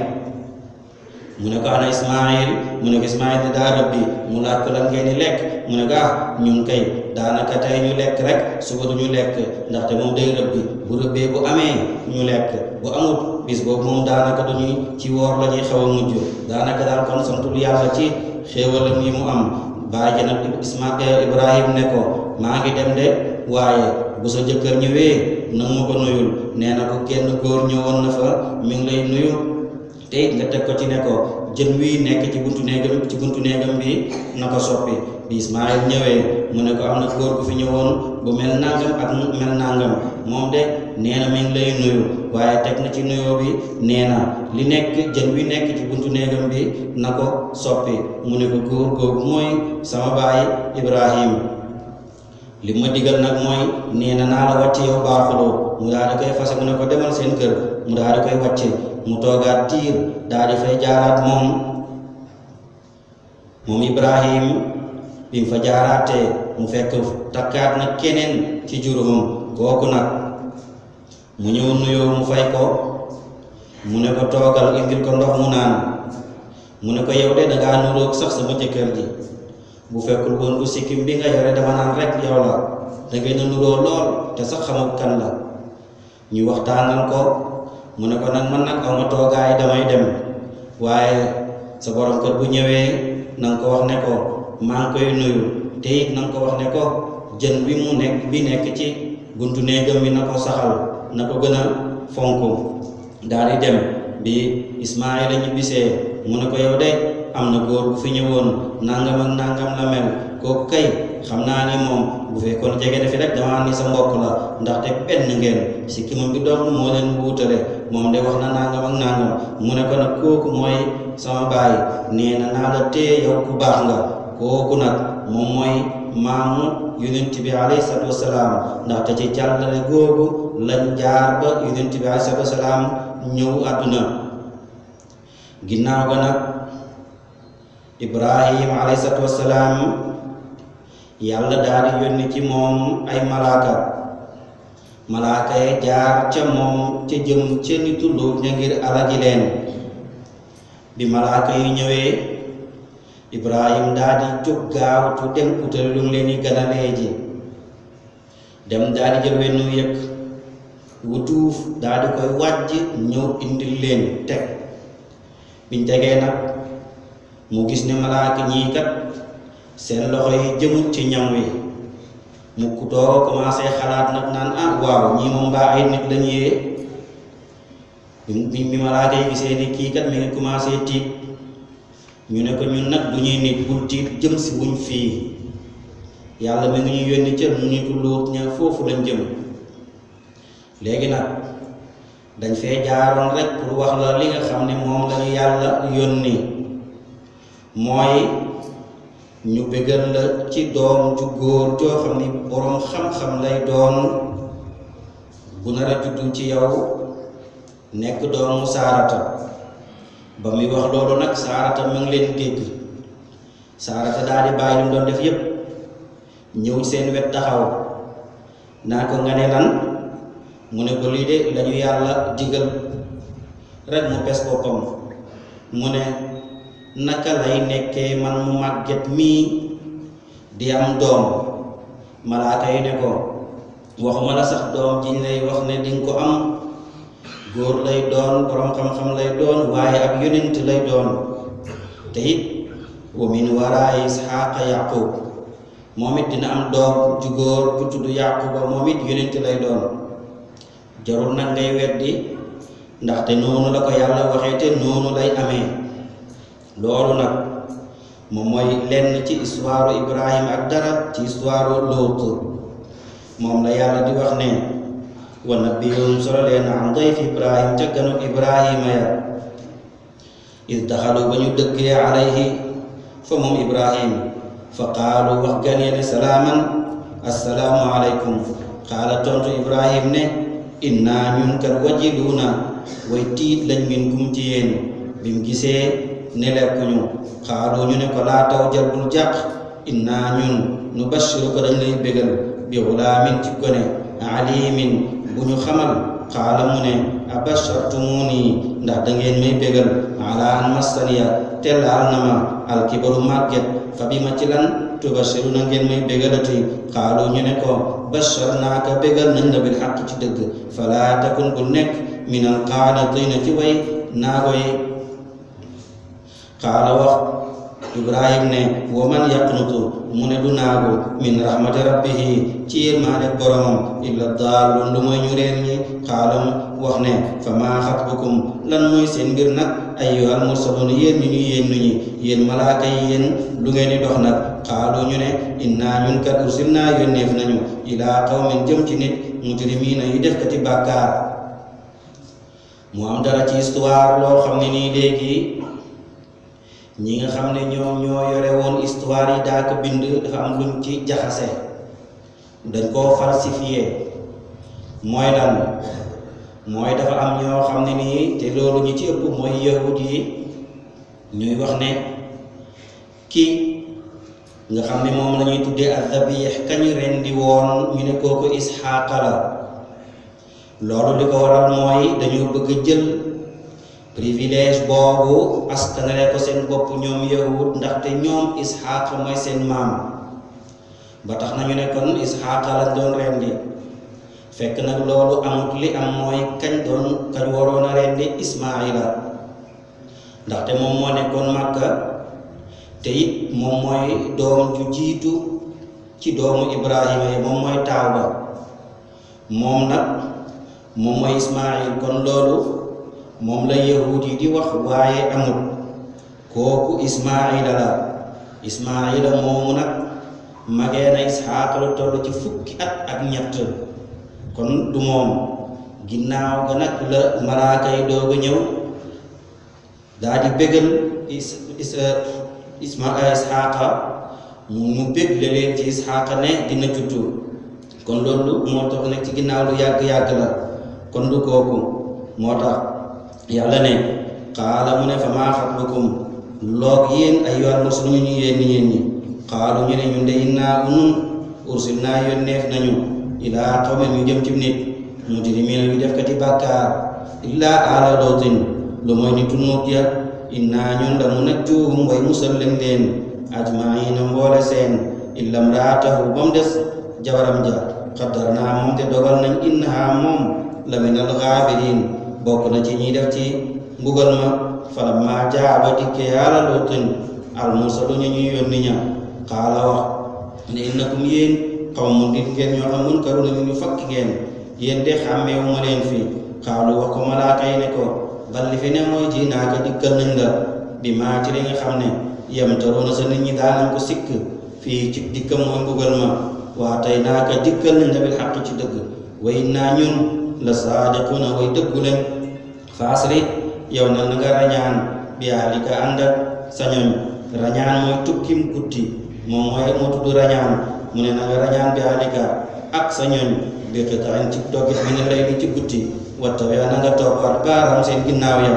mu ne ko ana Ismaayil mu ne ko Ismaayil di daa rëbbi mu laaj ko lan ngeen di lekk mu ne ko ñun kay daanaka tey ñu lekk rek suba du ñu lekk ndaxte moom day rëbbi bu rëbbee bu amee ñu lekk bu amut bis boobu moom daanaka duñuy ci woor la ñuy xaw a mujj daanaka daal kon santul yàlla ci xéewalam yi mu am bàyyi nag Ibrahim ne ko maa ngi dem de waaye bu sa jëkkër ñëwee nag ma ko nuyul nee na ko kenn góor ñëwoon na fa mi ngi lay nuyu te it nga teg ko ci ne ko jën wii nekk ci buntu néegam bi na ko soppi bi Ismaayil ñëwee mu ne ko am na góor gu fi ñëwoon bu mel nangam ak mel nangam moom de nee na mi ngi lay nuyu waaye teg na ci nuyoo bi nee na li nekk jën wi nekk ci buntu néegam bi na ko soppi mu ne ko góor googu mooy sama baay Ibrahim li ma digal nag mooy nee na naa la wàcce yow baaxuloo mu daal di koy fase mu ne ko demal seen kër mu daal di koy wàcce mu toogaat tiir daal di fay jaaraat moom Ibrahim bi mu fa jaaraatee mu fekk takkaat na keneen ci Jurhum kooku nag mu ñëw nuyoo mu fay ko mu ne ko toogal indil ko ndox mu naan mu ne ko yow de dangaa nuroog sax sama jëkkër ji bu fekkul woon bu sikkim bi nga yore dama naan rek yow la da ngeen a nuroo lool te sax xamul kan la ñu waxtaanal ko mu ne ko nag man nag aw ma toogaay damay dem waaye sa borom kër bu ñëwee na nga ko wax ne ko maa ngi koy nuyu te it na nga ko wax ne ko jën bi nekk ci buntu néegam bi na ko saxal na ko gën a fonk daal di dem bi Ismaayila ñu bisee mu ne ko yow de am na góor bu fi ñëwoon nangam ak nangam la mel kooku kay xam naa ni moom bu fekkoon jege na fi rek dama ni sa mbokk la ndaxte benn ngeen si kimam bi doom moo leen wuutale moom de wax na nangam ak nangam mu ne ko nag kooku mooy sama baay nee na naa la téye yow ku baax nga kooku nag moom mooy maamu yonent bi alayhi salaatu wasalaam ndaxte ci càllale googu lañ jaar ba yonent bi alayhi salaatu wasalaam ñëw àdduna ginnaaw ga nag Ibrahim alayhi salaatu wassalaam yàlla daal di yónni ci moom ay malaaka yi jaar ca moom ca jëm ca nitu Luut ña ngir alagi leen. bi malaaka yi ñëwee Ibrahim daal di jóg gaawtu dem utal lu mu leen di ganalee ji dem daal di jël wenn yëkk wutuuf daal di koy wàjj ñëw indil leen teg. biñ tegee nag mu gis ne malaaka ñii kat seen loxo yi jëmut ci ñam wi mu kutoo commencé xalaat nag naan waaw ñii moom mbaa ay nit lañu yee. bi malaaka yi gisee ni kii kat mi ngi commencé tiit ñu ne ko ñun nag du ñuy nit bul tiit jëm si wuñ fii yàlla mi ngi ñu yónni ca mu nitu Luut ña foofu lañ jëm. léegi nag dañ fee jaaroon rek pour wax la li nga xam ne moom lañu yàlla yónni mooy ñu bégal la ci doom ju góor joo xam ni boroom xam-xam lay doon bu nar a juddu ci yow nekk doomu Saarata. ba muy wax loolu nag Saarata mu ngi leen dégg. Saarata daal di bàyyi lu mu doon def yépp ñëw seen wet taxaw naa ko nga ne lan mu ne ko lii de lañu yàlla digal rek mu pes boppam mu ne naka lay nekkee man mu màgget mii di am doom. malaaka yi ne ko waxuma la sax doom jiñ lay wax ne dinga ko am góor lay doon borom xam-xam lay doon waaye ab yonent lay doon te it wa min waraa Isxaaqa Yaqub moom it dina am doom ju góor bu tudd Yaquba moom it yonent lay doon. jarul nag ngay weddi ndaxte noonu la ko yàlla waxee te noonu lay amee. loolu nag moom mooy lenn ci histoire Ibrahim ak dara ci histoire Luut. moom la yàlla di wax ne wa nabbihum solo leen an dayfi Ibrahim ca ganu Ibrahima ya is daxalu ba ñu dëkkee alayhi fa moom Ibrahim fa qaalu wax gan ya ne salaaman assalaamu aleykum. qaala tontu Ibrahim ne inna ñun kat wajiluuna way tiit lañ min kum ci yéen. bi mu gisee ne lekkuñu xaalu ñu ne ko laa taw jar bul jàq inna ñun nu bashiru ko dañ lay bégal bi xulaamin ci gone alimin bu ñu xamal. xaala mu ne abashartumuni ndax da ngeen may bégal ala an massaniya te laal na ma alkibaru màgget fa bi ma ci lan tubashiru na ngeen may bégalati. xaalu ñu ne ko basharnaaka bégal nañ la bil xaq ci dëgg falaa takun bul nekk min al qaanitina ci way naago yi. xaala wax Ibrahim ne wa man yaqnutu mu ne du naagu min rahmati rabbihi ci yërmaande boromam illa daalun lu mooy ñu réer ñi. xaala wax ne fa maa xatbukum lan mooy seen mbir nag ayyuhal mursaluun yéen ñu yéen ñi yéen malaaka yi yéen lu ngeen di dox nag. xaalu ñu ne innaa ñun kat ursilnaa yónneef nañu ilaa qawmin jëm ci nit mujrimiina yu def kati bàkkaar. mu am dara ci histoire loo xam ne nii léegi ñi nga xam ne ñoom ñoo yore woon histoire yi daa ko bind dafa am luñ ci jaxase dañ koo falsifié. mooy lan mooy dafa am ñoo xam ne nii te loolu ñi ci ëpp mooy yahud yi ñuy wax ne kii nga xam ne moom la ñuy tuddee az-zabih kañu rendi woon ñu ne kooku Isxaaqa la. loolu li ko waral mooy dañoo bëgg a jël privilège boobu askanale ko seen bopp ñoom yahud ndaxte ñoom Isxaaqa mooy seen maam ba tax nañu ne kon Isxaaqa lañ doon rendi fekk nag loolu amut. li am mooy kañ waroon a rendi Ismaila ndaxte moom moo nekkoon Makka te it moom mooy doom ju jiitu ci doomu Ibrahima yi moom mooy taaw ba moom nag moom mooy Ismail. kon loolu moom la yahud yi di wax waaye amul kooku Ismaila la. Ismaila moomu nag magee na Isxaaqa lu toll ci fukki at ak ñett kon du moom. ginnaaw ga nag la malaaka yi doog a ñëw daa di bégal Isxaaqa mu bégle leen ci Isxaaqa ne dina juddu. kon loolu moo tax nekk ci ginnaaw lu yàgg-yàgg la kon du kooku moo tax yàlla ne qaala mu ne fa maa xatbukum loog yéen ayyuhal mursaluun ñu yéen ñi qaalu ñu ne ñun de innaa unun ursilnaa yónneef nañu ilaa qawmin ñu jëm ci nit mujrimiin yu defkati bàkkaar illaa aala lootin lu mooy nitu Nuut ya innaa ñun la munajjuuhum way musal leen ajma'iina mboole seen illa imra'atahu bam des jabaram ja qaddarnaa moom te dogal nañ innahaa moom la minal ghaabiriin bokk na ci ñiy def ci mbugal ma falammaa jaa ba dikkee aala lootin al mursaluun ñu yónni ña qaala wax ne innakum yéen qawmun nit ngeen ñoo xam munkaruuna ñu fakk ngeen yéen de xàmmeewu ma leen fi xaalu wax ko malaaka yi ne ko bal li fi ne mooy ji naaka dikkal nañ la bi maa ci li nga xam ne yamtaruuna sa nit ñi daal nañ ko sikk fii ci dikkam mooy mbugal ma waa tey naaka dikkal nañ la bil xaq ci dëgg wa innaa ñun la saadiquuna way dëggu leen faasri yow na nga rañaan bi ahlika ànd ak sa ñoñ rañaan mooy tukkim guddi moom mooy moo tudd rañaan mu ne na nga rañaan bi ahlika ak sa ñoñ bi qitaan ci doggit bi ne lay li ci guddi wattabi' na nga topp adbaaram seen ginnaaw ya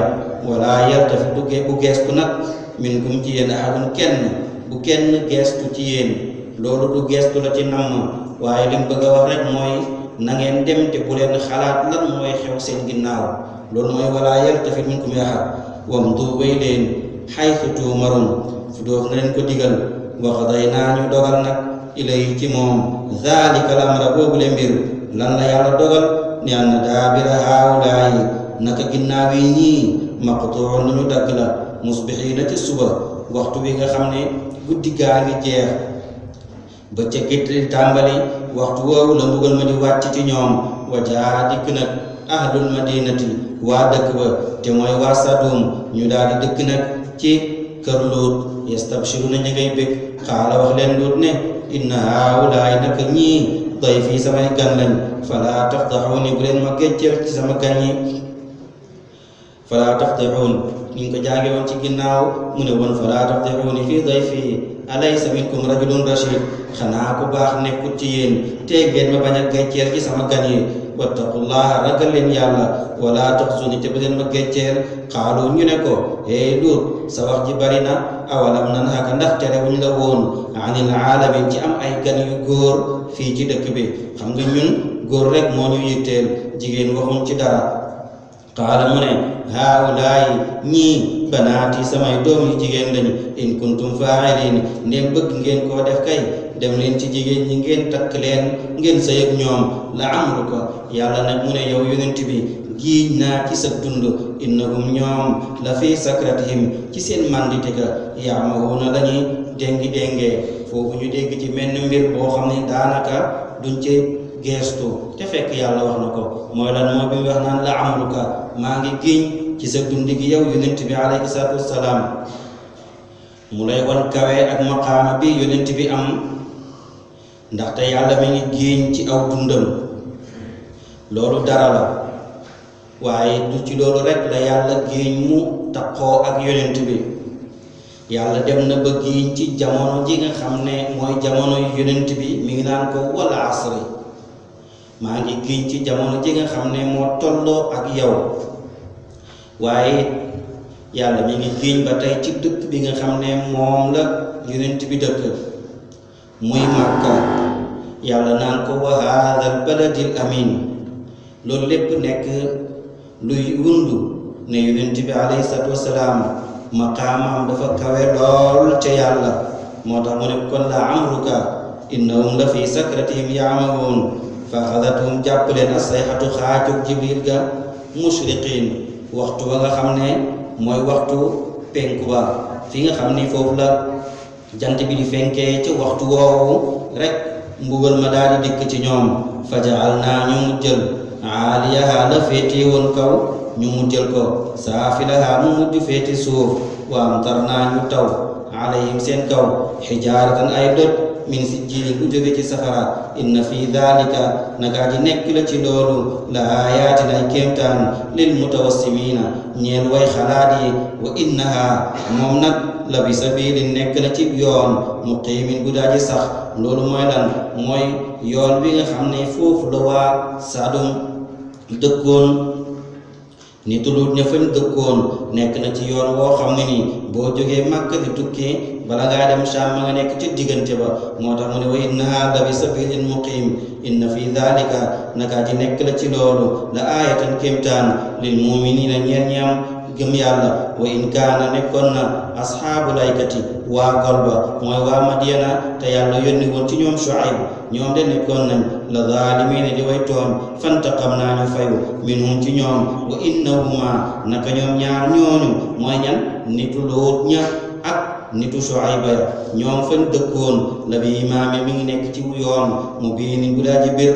wala yaltafi bu geestu nag minkum ci yéen ahadun kenn bu kenn geestu ci yéen loolu du geestu la ci namm waaye lim bëgg a wax rek mooy na ngeen dem te bu leen xalaat lan mooy xew seen ginnaaw loolu mooy wala yaltafi minkum ahad wamdu way leen haythu tu'marun fu doof na leen ko digal wa qadaynaa ñu dogal nag ilayhi ci moom zaalika al-amra boobu le mbir lan la yàlla dogal ni anna daabira haa'ulaa'i naka ginnaaw yi ñii maqtuu'un ñu dagg la musbihiina ci suba waxtu wi nga xam ne guddi gaa ngi jeex ba ca gétti tàmbali waxtu woowu la mbugal ma di wàcc ci ñoom wa jaa dikk nag ahlul madinati waa dëkk ba te mooy waa Sadum ñu daal di dëkk nag ci kër Luut yastabshiruna ñu ngay bég xaala wax leen Luut ne inna haa'ulaa'i naka ñii dayfii samay gan lañ falaa tafdaxuuni bu leen ma gécceel ci sama gan ñi falaa tafdaxuun ñu ko jaage woon ci ginnaaw mu ne woon falaa tafdaxuuni fii dayfii alaysa minkum rajulun rashid xanaa ku baax nekkut ci yéen te ngeen ma bañ a gécceel ci sama gan yi wattaqullaha ragal leen yàlla wala taxzuni te bu leen ma gécceel xaalu ñu ne ko Luut sa wax ji bari na awalam nanhaka ndax terewuñ la woon anil alamin ci am ay gan yu góor fii ci dëkk bi xam nga ñun góor rek moo ñu yitteel jigéen waxuñ ci dara qaala mu ne haa'ulaa'i ñii banaati samay doom yi jigéen lañu in kuntum faa'iliin ndem bëgg ngeen koo def kay dem leen ci jigéen ñi ngeen takk leen ngeen sëy ak ñoom la amruka yàlla nag mu ne yow yonent bi giiñ naa ci sa dund innahum ñoom la fii sakratihim ci seen mandite ka ya'mahuuna lañuy déngee foofu ñu dégg ci menn mbir boo xam ne daanaka duñ ci geestu te fekk yàlla wax na ko mooy lan moo bi mu wax naan la amruka maa ngi giiñ ci sa dund gi yow yonent bi alayhi salaatu wassalaam mu lay wan kawe ak maqaama bi yonent bi am ndaxte yàlla mi ngi giiñ ci aw dundam loolu dara la waaye du ci loolu rek la yàlla giiñ mu taqoo ak yonent bi yàlla dem na ba giiñ ci jamono ji nga xam ne mooy jamono yonent bi mi ngi naan ko wala asri maa ngi giiñ ci jamono ji nga xam ne moo tolloo ak yow waaye yàlla mi ngi giiñ ba tey ci dëkk bi nga xam ne moom la yonent bi dëkk muy Makka yàlla naan ko wa haadal baladil amin loolu lépp nekk luy wundu ne yonent bi alayhi salaatu wassalaam maqaamam dafa kawe lool ca yàlla moo tax mu ne kon la amruka innahum la fi sakratihim ya'mahuun fa axadathum jàpp leen as-sayhatu xaajug jibril ga mushriqiin waxtu ba nga xam ne mooy waxtu penku ba fi nga xam ni foofu la jant bi di fenkee ca waxtu woowu rek mbugal ma daal di dikk ci ñoom fa ja'alnaa ñu mujjal aaliyaha la féete woon kaw ñu mujjal ko saafilaha mu mujj féete suuf wa amtarnaa ñu taw alayhim seen kaw xijaaratan ay doj min sijjiilin bu jóge ci safara inna fi dhalika naka ji nekk la ci loolu la aayaatin ay kéemtaan lil mutawassimiina ñeel way xalaat yi wa innaha moom nag la bi sabilin nekk la ci yoon muqiimin bu daaji sax loolu mooy lan mooy yoon wi nga xam ne foofu la waa Sadum dëkkoon nitu Luut ña fañ dëkkoon nekk na ci yoon woo xam ne nii boo jógee Makka di tukkee bala ngaa dem Sham ma nga nekk ci diggante ba moo tax mu ne wa innahaa la bi sabilin muqiim inna fi dhalika naka ji nekk la ci loolu la aayatan kéemtaan lil muminina ñeen ñi am gëm yàlla wa in kaana nekkoon na asxaabul aykati waa golba mooy waa Madiyana te yàlla yónni woon ci ñoom Shuayb ñoom de nekkoon nañ la zaalimiina di way tooñ fantaqamnaa ñu fayu minhum ci ñoom wa innahuma naka ñoom ñaar ñooñu mooy ñan nitu Luut ña ak nitu Shuayba ya ñoom fan dëkkoon la bi imaame mi ngi nekk ci yoon mu biinin bu daa ji bir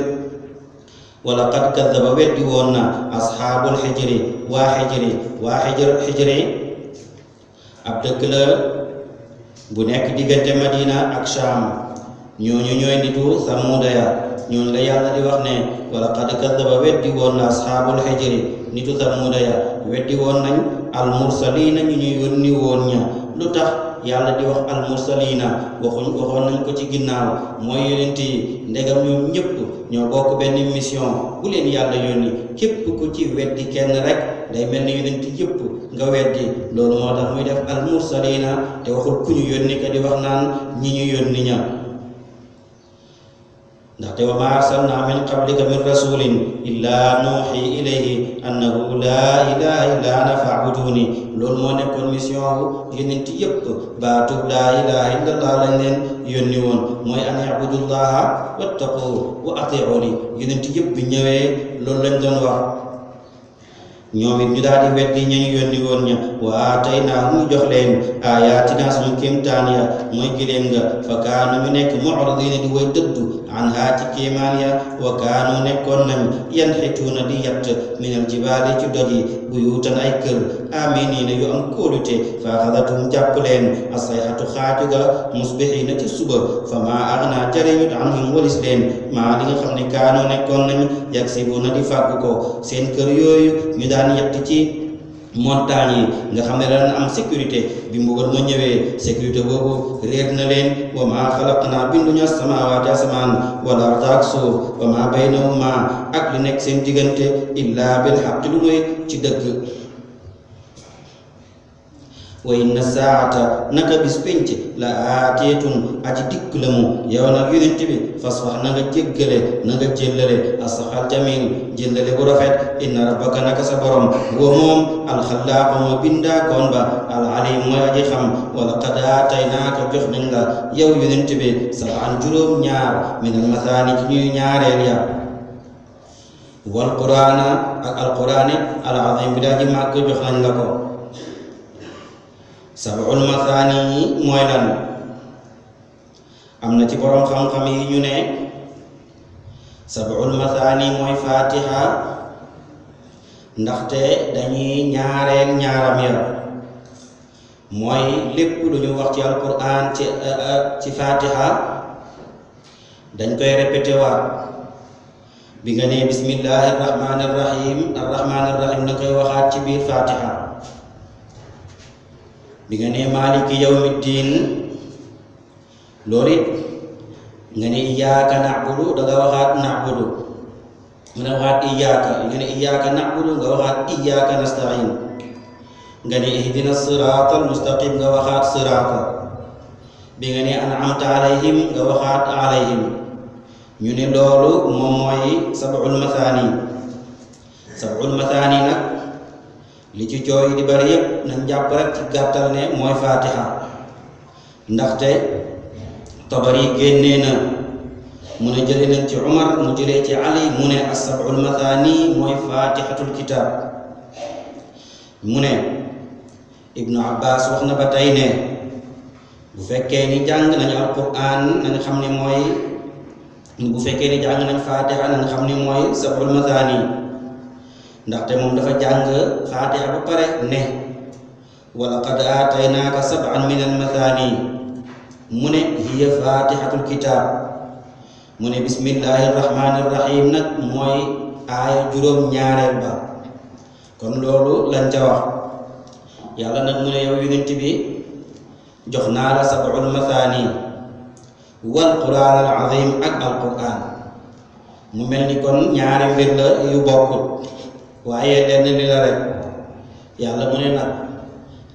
wala qad kadaba weddi woon na asxaabul xijri waa xijri ab dëkk la bu nekk diggante Madina ak Sham ñooñu ñooy nitu Samuuda ya ñooñu la yàlla di wax ne wala qad kadaba weddi woon na asxaabul xijri nitu Samuuda ya weddi woon nañ almursaliina ñu ñu yónni woon ña lu tax yàlla di wax almursaliina waxoon nañ ko ci ginnaaw mooy yonent yi ndegam ñoom ñëpp ñoo bokk benn mission bu leen yàlla yónni képp ku ci weddi kenn rek day mel ni yonent yëpp nga weddi loolu moo tax muy def almursaliina te waxul ku ñu yónni ka di wax naan ñi ñu yónni ña ndaxte wa ma arsalna min qablika min rasulin illa nuuxi ilayhi annahu laa ilaha illa ana fa'buduni loolu moo nekkoon mission wu yonent yëpp baatub laa ilaha illa allah lañ leen yónni woon mooy an i'budullaha wattaqu wa ati'uni yonent yëpp bi ñëwee loolu lañ doon wax ñoom it ñu daal di weddi ñañu yónni woon ña wa aataynaa mu jox leen aayaatinaa suñu kéemtaan ya mooy giléem nga fa kaanu ñu nekk mu'ridiina di way dëddu anhaa ci kéemaan ya wa kaanu nekkoon nañ yanxituuna di yatt minal jibaali ci doj yi buyuutan ay kër aaminiina yu am kóolute fa axadathum jàpp leen as-sayhatu xaaju ga musbihiina ci suba fa maa aghnaa jariñut anhum walis leen maa li nga xam ne kaanu nekkoon nañ yaksibuuna di fàggu ko seen kër yooyu ñu daan yett ci montagne yi nga xam ne daan am sécurité bi mbugal ma ñëwee sécurité boobu réer na leen wa maa xalaqnaa binduñu as-samaawaati asamaan wal arda ak suuf wa maa baynahumaa ak li nekk seen diggante illaa bil haqqi lu mooy ci dëgg wa inna saata naka bis penc la aateetun aji dikk la mu yow nag yonent bi fasfax na nga jéggale na nga jéllale asaxal jamil jéllale bu rafet inna rabbaka naka sa borom wa moom alxalaaqu moo bindaakoon ba alalim mooy aji xam wala qad aataynaaka jox nañ la yow yonent bi sab'an juróom ñaar min almasaani ci ñuy ñaareel ya wal quraana ak alquraani al azim bi daa ji màgg jox nañ la ko sab'ul mathani mooy lan am na ci borom xam-xam yi ñu ne sab'ul mathani mooy fatiha ndaxte dañuy ñaareel ñaaram ya mooy lépp lu ñu wax ci alquran ci fatiha dañ koy répété waat bi nga ne bismillahi arrahmani arrahim da koy waxaat ci biir fatiha bi nga ne maaliki yawmiddin loolu it nga ne iyyaka na'budu da nga waxaat na'budu nga waxaat iyyaka nga ne iyyaka na'budu nga waxaat iyyaka nasta'in nga ne ihdina siratal mustaqim nga waxaat sirata bi nga ne an'amta alayhim nga waxaat alayhim ñu ne loolu moom mooy sab'ul mathani nag li ci jooy di bari yépp nañ jàpp rek ci gàttal ne mooy fatiha ndaxte Tabari génnee na mu ne jëlee nañ ci Umar mu jëlee ci Ali mu ne as-sab'ul mathani mooy fatihatul kitab mu ne Ibnu Abbas wax na ba tey ne bu fekkee ni jàng nañu alquran nañ xam ne mooy bu fekkee ni jàng nañ fatiha nañ xam ne mooy sab'ul mathani ndaxte moom dafa jàng fatiha ba pare ne wa laqad aataynaaka sab'an min al-mathani mu ne hiya fatihatul kitab mu ne bismillahi rahmani rahim nag mooy aaya juróom ñaareel ba kon loolu lañ ca wax yàlla nag mu ne yow yonent bi jox naa la sab'ul mathani wal quran al azim ak al quran mu mel ni kon ñaari mbir la yu bokkut waaye lenn li la rek yàlla mu ne nag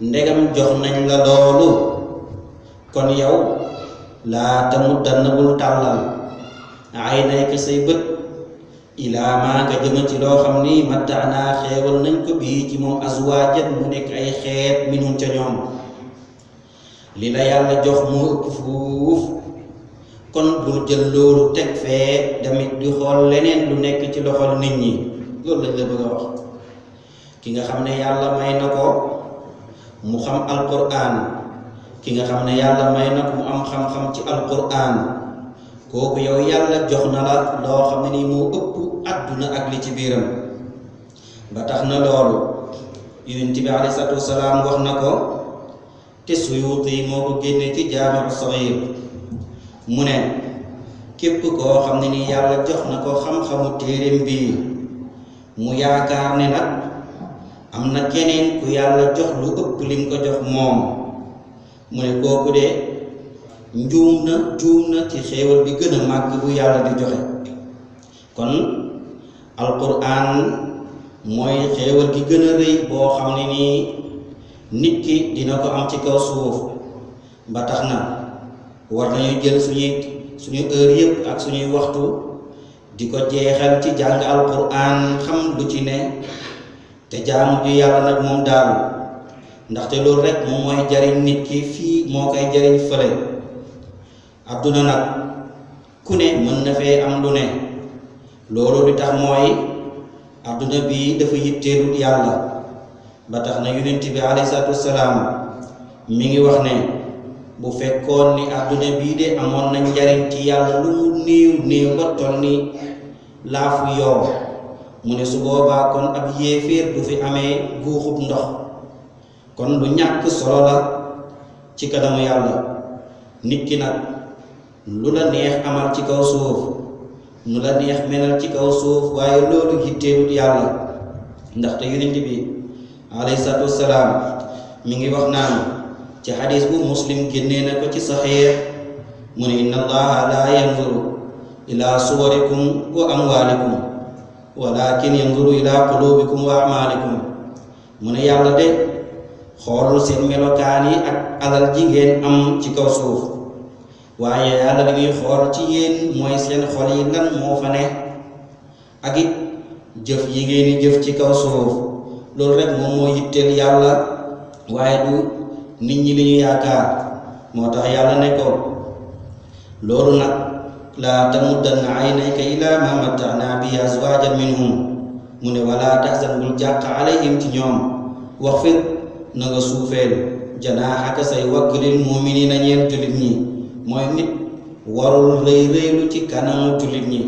ndegam jox nañ la loolu kon yow laa tamuddanna bul tàllal aynayka say bët ilaa maa nga jëma ci loo xam ni mattaanaa xeewal nañ ko bii ci moom azwaajan mu nekk ay xeet minum ca ñoom li la yàlla jox moo ëpp fuuf kon bul jël loolu teg fee damit di xool leneen lu nekk ci loxol nit ñi loolu lañ la bëgg a wax ki nga xam ne yàlla may na ko mu xam alquran ki nga xam ne yàlla may na ko mu am xam-xam ci alquran kooku yow yàlla jox na la loo xam ne nii moo ëpp àdduna ak li ci biiram ba tax na loolu yonent bi alayhi salaatu wasalaam wax na ko te Suyuuti moo ko génne ci Jaami'u Saxiir mu ne képp koo xam ne nii yàlla jox na ko xam-xamu téereem bii mu yaakaar ne nag am na keneen ku yàlla jox lu ëpp lim ko jox moom mu ne kooku de juum na ci xéewal bi gën a màgg bu yàlla di joxe kon alquran mooy xéewal gi gën a rëy boo xam ne nii nit ki dina ko am ci kaw suuf ba tax na war nañu jël suñu heure yëpp ak suñuy waxtu di ko jeexal ci jàng alquran xam lu ci ne te jaamu ji yàlla nag moom daal ndaxte loolu rek moom mooy jariñ nit ki fii moo koy jariñ fële adduna nag ku ne mën na fee am lu ne loolu li tax mooy adduna bi dafa yitteelut yàlla ba tax na yonent bi alayhi salaatu wasalaam mi ngi wax ne bu fekkoon ni adduna bii de amoon na njariñ ci yàlla lu mu néew ba toll ni laafu yoo mu ne su boobaa kon ab yéeféer du fi amee guuxub ndox kon lu ñàkk solo la ci kanamu yàlla nit ki nag lu la neex amal ci kaw suuf nu la neex melal ci kaw suuf waaye loolu yitteelut yàlla ndaxte yonent bi alayhi salaatu wassalaam mi ngi wax naan ci xadis bu muslim génnee na ko ci saxiix mu ne inna allaha la yanzuru ila suwarikum wa amwalikum walakin yanzuru ila qulubikum wa amalikum mu ne yàlla de xoolul seen melokaan yi ak alal ji ngeen am ci kaw suuf waaye yàlla li muy xool ci yéen mooy seen xol yi lan moo fa ne ak it jëf yi ngeen di jëf ci kaw suuf loolu rek moom moo yitteel yàlla waaye du nit ñi li ñu yaakaar moo tax yàlla ne ko loolu nag laa tamuddanna aynayka ilaa maa matta'naa bihi azwaajan minhum mu ne walaa tahzan bul jàq alayhim ci ñoom waxfid na nga suufeel janaaxaka say wagg lil mu'miniina ñeel jullit ñi mooy nit warul rëy rëylu ci kanamu jullit ñi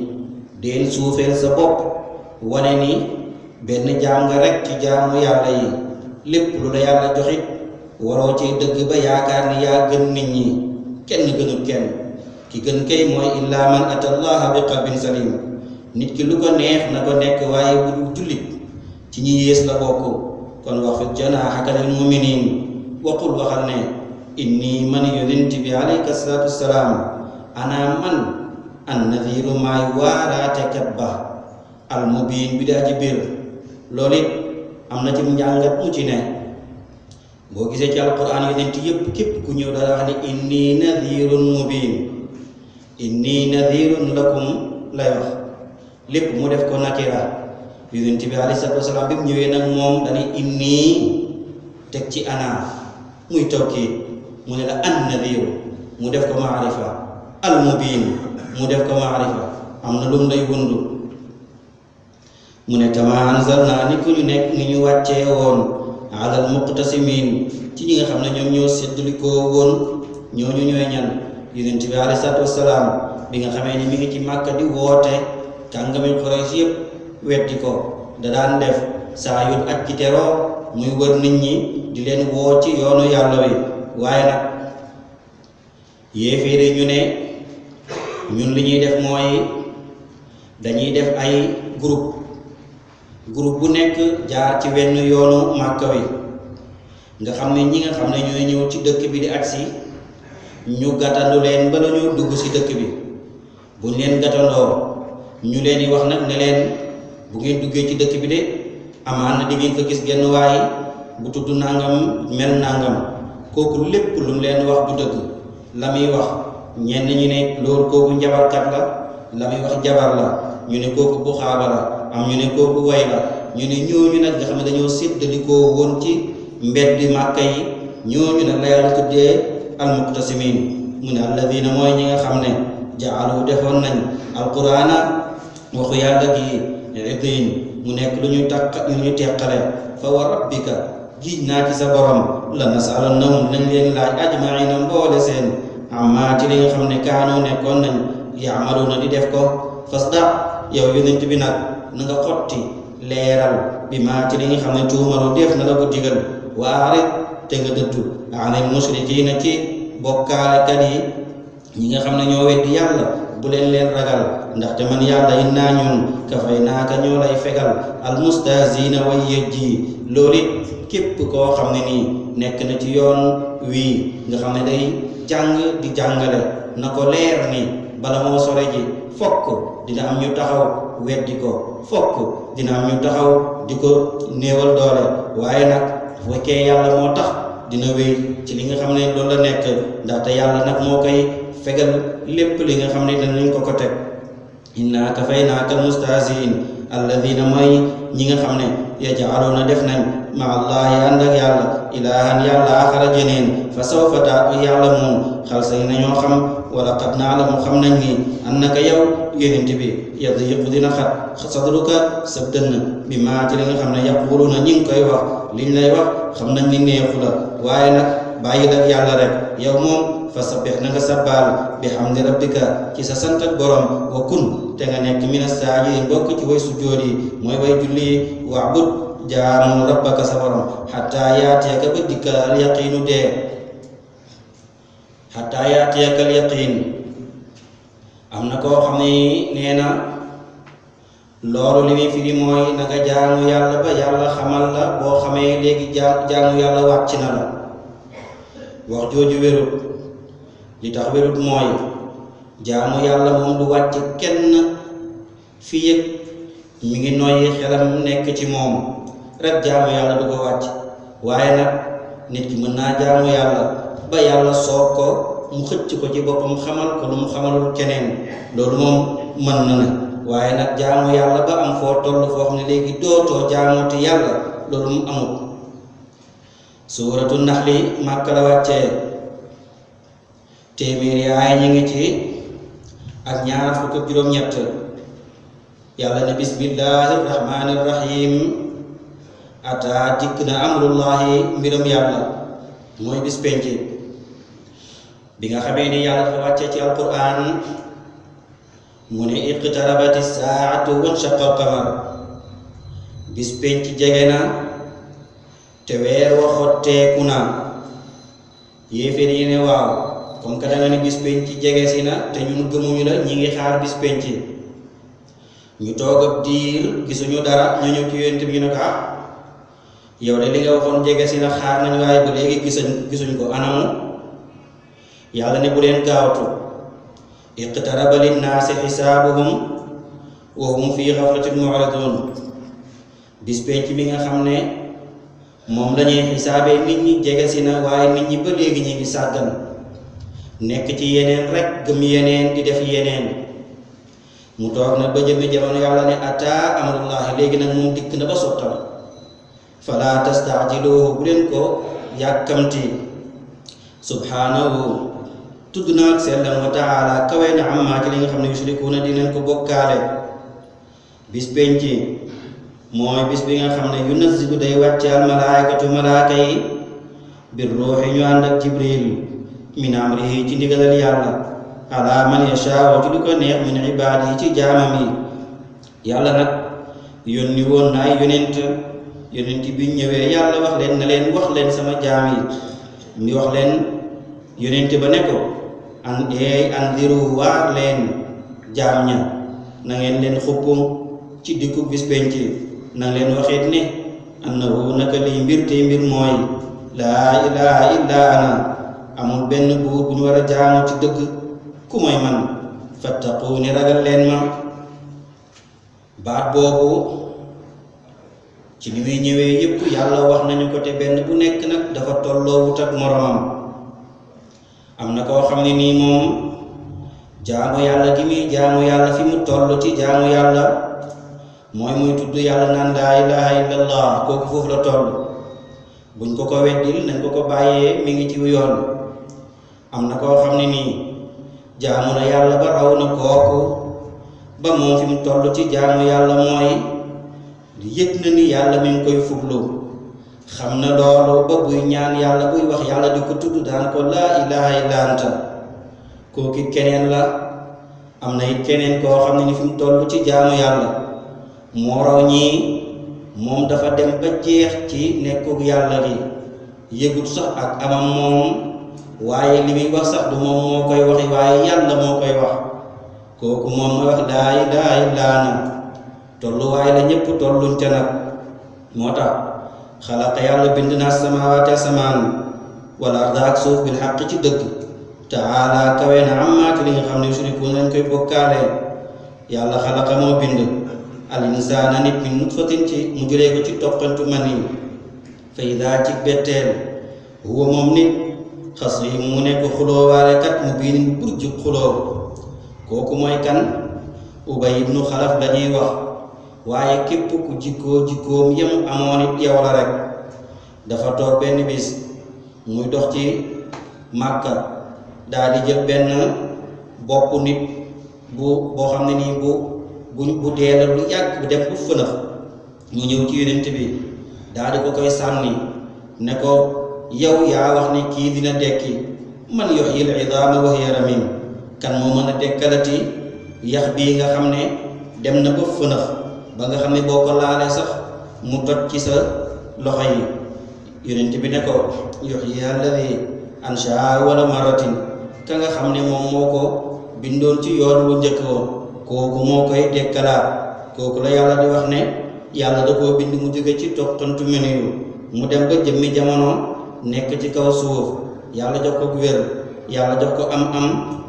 deel suufeel sa bopp wane ni benn jaam nga rek ci jaamu yàlla yi lépp lu la yàlla joxit waroo ci dëgg ba yaakaar ni yaa gën nit ñi kenn gënul kenn ki gën kay mooy illaa man atallaha bi qalbin salim nit ki lu ko neex na ko nekk waaye bu dul jullit ci ñi yées la bokk kon wax fi janaaxaka lil muminin waqul waxal ne inni man yonent bi alayka salaatu wassalaam ana man an nadiru maay waaraatekat ba al mubin bi daa ji biir loolu it am na ci njàngat mu ci ne boo gisee ci alquran yonent yépp képp ku ñëw dara wax ne inni nadirun mubin inni nadirun lakum lay wax lépp mu def ko nakira yonent bi alayhi salaatu wasalaam bi mu ñëwee nag moom dañuy inni teg ci ana muy tawkiid mu ne la an nadiru mu def ko maarifa al mubin mu def ko maarifa am na lum lay wundu mu ne kama anzalna ni ku ñu nekk ni ñu wàccee woon alal muqtasimin ci ñi nga xam ne ñoom ñoo séddalikoo woon ñooñu ñooy ñan yonent bi alayhi salaatu wasalaam bi nga xamee ni mi ngi ci Màkka di woote kàngami Quraysh yépp weddi ko da daan def saa yu aj ci teroo muy wër nit ñi di leen woo ci yoonu yàlla wi waaye nag yéeféere ñu ne ñun li ñuy def mooy dañuy def ay groupe bu nekk jaar ci wenn yoonu Màkka wi nga xam ne ñi nga xam ne ñooy ñëw ci dëkk bi di agsi ñu gàttandu leen bala ñoo dugg ci dëkk bi buñ leen gàttandoo ñu leen di wax nag ne leen bu ngeen duggee ci dëkk bi de amaan na di ngeen fa gis genn waay bu tudd nangam mel nangam kooku lépp lu mu leen wax du dëgg la muy wax ñenn ñu ne loolu kooku njabarkat la muy wax jabar la ñu ne kooku buxaaba la am ñu ne kooku way la ñu ne ñooñu nag nga xam ne dañoo séddalikoo woon ci mbeddi màkka yi ñooñu nag la yàlla tuddee almuqtasimin mu ne alladina mooy ñi nga xam ne jaalu defoon nañ alqurana waxu yàlla gi idin mu nekk lu ñu teqale fa wa rabbika giij naa ci sa borom la nasalannahum nañ leen laaj ajmaina mboole seen amma ci li nga xam ne kaanoo nekkoon nañ yaamaluuna di def ko fasda yow yonent bi nag na nga xotti leeral bi maa ci li nga xam ne tuumaru def na la ko digal waarit te nga dëddu anil mushrikiina ci bokkaalekat yi ñi nga xam ne ñoo weddi yàlla bu leen ragal ndaxte man yàlla innaa ñun kafay naaka ñoo lay fegal almustahziina way yëjji loolu it képp koo xam ne nii nekk na ci yoon wii nga xam ne day jàng di jàngale na ko leer ni bala moo sore ji fokk dina am ñu taxaw weddi ko fokk dina am ñu taxaw di ko néewal doole waaye nag bu fekkee yàlla moo tax dina wéy ci li nga xam ne loolu la nekk ndaxte yàlla nag moo koy fegal lépp li nga xam ne danañ ko teg inna kafaynaaka almustahziin alladina mooy ñi nga xam ne yaj'aluuna def nañ ma allahi ànd ak yàlla ilahan yàlla axara jeneen fa sawfa yàlla moom xal say nañoo xam wala qad naalamu xam nañ ni annaka yow yonent bi yadiqu dina xat sadruka sa dënn bi maa ci li nga xam ne yaquluuna ñi ngi koy wax liñ lay wax xam nañ ni neexu la waaye nag bàyyi la yàlla rek yow moom fa sabbih na nga sabbaal bi hamdi rabbika ci sa sant ak borom wa kun te nga nekk mina saajidiin bokk ci way sujjóot yi mooy way julli wa'bud jaamu rabbaka sa borom xataa yaatiyaka ba dikkal al yaqiinu dee xataa yaatiyaka al yaqiin am na koo xam ne nee na loolu li muy firi mooy nanga jaamu yàlla ba yàlla xamal la boo xamee léegi jaamu yàlla wàcc na la wax jooju wérut li tax wérut mooy jaamu yàlla moom du wàcc kenn fii yëg mi ngi noyyi xelam nekk ci moom rek jaamu yàlla du ko wàcc waaye nag nit ki mën naa jaamu yàlla ba yàlla soob ko mu xëcc ko ci boppam xamal ko lu mu xamalul keneen loolu moom mën na ne waaye nag jaamu yàlla ba am foo toll foo xam ne léegi dootoo jaamooti yàlla loolu mu amul suuratu naxli Màkka la wàccee téeméeri aaya ñi ngi ci ak ñaar fukk ak juróom-ñett yàlla ne bismillahi rahmani rahim ata dikk na amrullahi mbiram yàlla mooy bis penc bi nga xamee ni yàlla dafa wàccee ci alquran mu ne iqtarabati saatu wanshaqa alqamar bis penc jege na te weer wa xotteeku na yéeféer yi ne waaw comme que da nga ne bis penc jege si na te ñun gëmuñu la ñi ngi xaar bis penc ñu toog ab diir gisuñu dara ñu ñëw ci yonent bi ñu ne ko yow de li nga waxoon jege si na xaar nañ waaye ba léegi gisuñ ko anamu yàlla ne bu leen gaawtu iqtaraba linnaasi xisaabuhum wa hum fi xaflatin mu'ridun bis penc bi nga xam ne moom lañuy xisaabee nit ñi jege si na waaye nit ñi ba léegi ñi ngi sàggan nekk ci yeneen rek gëm yeneen di def yeneen mu toog na ba jëme jamono yàlla ne ataa amrullahi léegi nag moom dikk na ba sottal fala tastaajiluhu bu leen ko yàkkamti subhanahu tudd na ak sellam wa taala kawe na amma ci li nga xam ne yushrikuuna dinañ ko bokkaale bis penc mooy bis bi nga xam ne yunazzilu day wàcce al malaayikatu malaaka yi bir ruuxi ñu ànd ak jibril min amrihi ci ndigalal yàlla ala man yashaa ci lu ko neex min ibaadihi ci jaamam yi yàlla nag yónni woon na ay yonent bi ñëwee yàlla wax leen na leen wax leen sama jaam yi mi wax leen yonent ba ne ko andiru waar leen jaam ña na ngeen leen xupp ci dikku bis penc na leen waxeet ne annahu naka liy mbir tey mbir mooy laa ilaha illa ana amul benn buur bu ñu war a jaamu ci dëgg ku mooy man fattaquuni ragal leen ma baat boobu ci li muy ñëwee yépp yàlla wax nañu ko te benn bu nekk nag dafa tolloo wut ak moromam. am na koo xam ne nii moom jaamu yàlla gi muy jaamu yàlla fi mu toll ci jaamu yàlla mooy muy tudd yàlla naan laa ilaha illallah, kooku foofu la toll. buñ ko ko weddil nañ ko ko bàyyee mi ngi ci yoon. am na koo xam ne nii jaamu na yàlla ba raw na kooku ba moom fi mu toll ci jaamu yàlla mooy yëg na ni yàlla mi ngi koy fuglu, xam na loolu ba buy ñaan yàlla buy wax yàlla di ko tudd daan ko laa ilaha illa anta. kooki keneen la. am na it keneen koo xam ne ni fi mu toll ci jaamu yàlla moo raw ñii, moom dafa dem ba jeex ci nekkug yàlla gi, yëgut sax ak amam moom, waaye li muy wax sax du moom moo koy waxi waaye yàlla moo koy wax. kooku moom mooy wax laa ilaha illa ana. tolluwaay la ñépp tolluñ ca nag. moo tax xalaqa yàlla bind na samaawaati asamaan wal arda ak suuf bil xaq ci dëgg. taala kawe na ammaati li nga xam ne yushrikuun lañ koy bokkaalee. yàlla xalaqa moo bind al insaana nit min nutfatin ci mu jëlee ko ci toqantu mani fa idaa ci betteel huwa moom nit xasiim mu nekk xuloowaale kat mu biinin bu burju xuloo. kooku mooy kan? Ubay ibnu Xalaf lañuy wax, waaye képp ku jikkoom yem amoon it yow la rek. dafa toog benn bis muy dox ci Màkka daal di jël benn bopp nit boo xam ne nii bu dee la lu yàgg bu dem bu fënax mu ñëw ci yonent bi daal di ko koy sànni ne ko yow yaa wax ne kii dina dekki, man yuhyil idaama wa hiya ramiim, kan moo mën a dekkalati yax bii nga xam ne dem na ba fënax ba nga xam ne boo ko laalee sax mu toj ci sa loxo yi. yonent bi ne ko yuhyiha alladi anshaa wala maratin, ka nga xam ne moom moo ko bindoon ci yoon wu njëkk woon kooku moo koy dekkalaat. kooku la yàlla di wax ne yàlla da koo bind mu jóge ci toqantu meniyu mu dem ba jëmmi jamono nekk ci kaw suuf, yàlla jox ko wér, yàlla jox ko am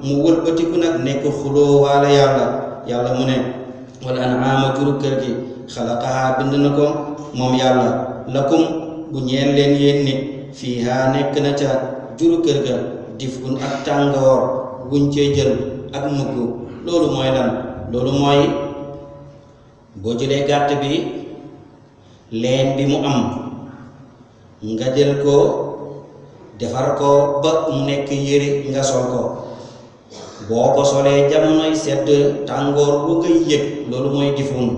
mu wëlbatiku nag nekk xuloo waale yàlla mu ne wal an'aama juru kër gi xalaqahaa bind na ko moom yàlla lakum bu ñeel leen yéen nit fiihaa nekk na ca juru kër ga dif'un ak tàngoor buñ cee jël ak mugg. loolu mooy lan? loolu mooy boo jëlee gàtt bi leen bi mu am nga jël ko defar ko ba mu nekk yére nga sol ko, boo ko solee jamonoy sedd tàngoor bu ngay yëg, loolu mooy difun.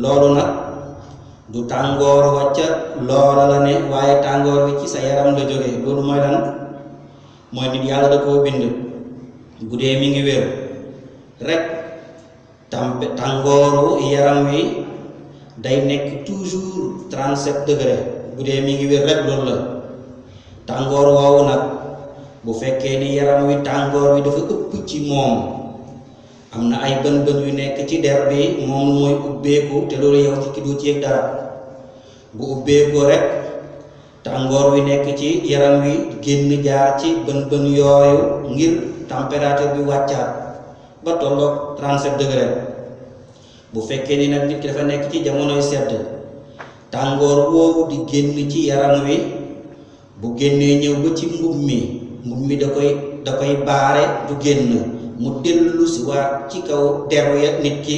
loolu nag du tàngoor wàcca loola la ne, waaye tàngoor wi ci sa yaram la jóge. loolu mooy lan? mooy nit yàlla da koo bind bu dee mi ngi wér rek tàngooru yaram wi day nekk toujours 37 degré bu dee mi ngi wér rek. loolu la tàngoor woowu nag bu fekkee ni yaram wi tàngoor wi dafa ëpp ci moom, am na ay bën yu nekk ci der bi moom mooy ubbeeku, te loolu yow ci ki du ci yëg dara. bu ubbeekoo rek tàngoor wi nekk ci yaram wi génn jaar ci bën yooyu ngir température bi wàccaat ba tolloog 37 degré. bu fekkee ni nag nit ki dafa nekk ci jamonoy sedd, tàngoor woowu di génn ci yaram wi bu génnee ñëw ba ci mbub mi da koy baare du génn, mu dellu si waat ci kaw deru ya nit ki.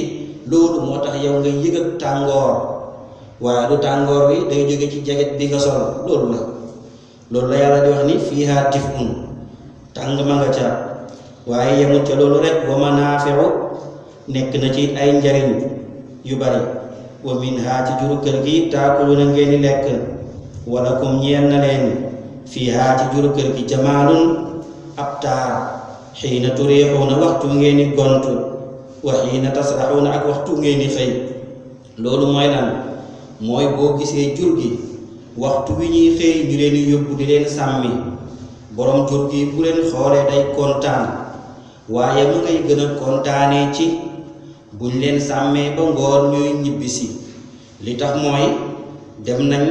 loolu moo tax yow nga yëg ak tàngoor, waaye du tàngoor wi day jóge ci jaget bi nga sol. loolu la yàlla di wax ni fiihaa dif'un, tàng ma nga ca. waaye yemul ca loolu rek, wa manaafi'u nekk na ci ay njariñ yu bari. wa minhaa ci juru kër gi taakuluuna ngeen di lekk, wala kum ñeel na leen fiihaa ci juru kër gi jamaalun ab taar, xiina turiixuuna waxtu ngeen di gontu, wa xiina tasraxuuna ak waxtu ngeen di xëy. loolu mooy lan? mooy boo gisee jur gi waxtu wi ñuy xëy ñu leen di yóbbu di leen sàmmi, borom jur gi bu leen xoolee day kontaan, waaye mu ngay gën a kontaanee ci buñ leen sàmmee ba ngoon ñuy ñibbisi. li tax mooy dem nañ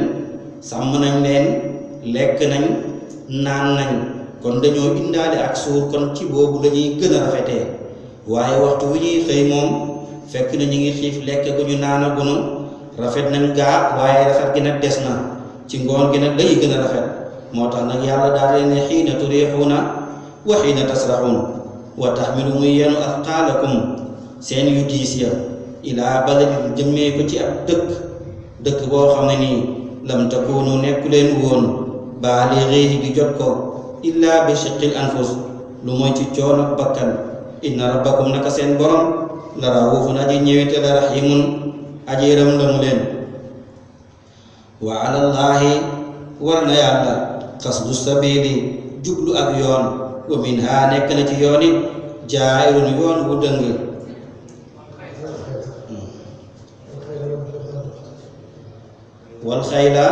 sàmm nañ leen, lekk nañ, naan nañ, kon dañoo indaale ak suur, kon ci boobu lañuy gën a rafetee. waaye waxtu wi ñuy xëy moom fekk na ñu ngi xiif, lekk gu ñu naan gunu, rafet nañ gaa waaye rafet gi nag des na ci ngoon gi nag lay gën a rafet moo tax nag yàlla daal leen ne xiina turiixuuna wa xiina tasraxuun wa taxmilu muy yenu asqaalakum seen yu diis ya ilaa baladin jëmmee ko ci ab dëkk boo xam ne nii lam takunu nekku leen woon baalixiihi di jot ko illaa bi shiqqil anfus lu mooy ci coono bakkan inna rabbakum naka seen borom la raufun aji ñëwete la rahimun aji yërëm la mu leen wa alallaahi war na yàlla qasdu sabili jublu ak yoon wa minha nekk na ci yoon it jaa'irun yoon wu dëng wal xayla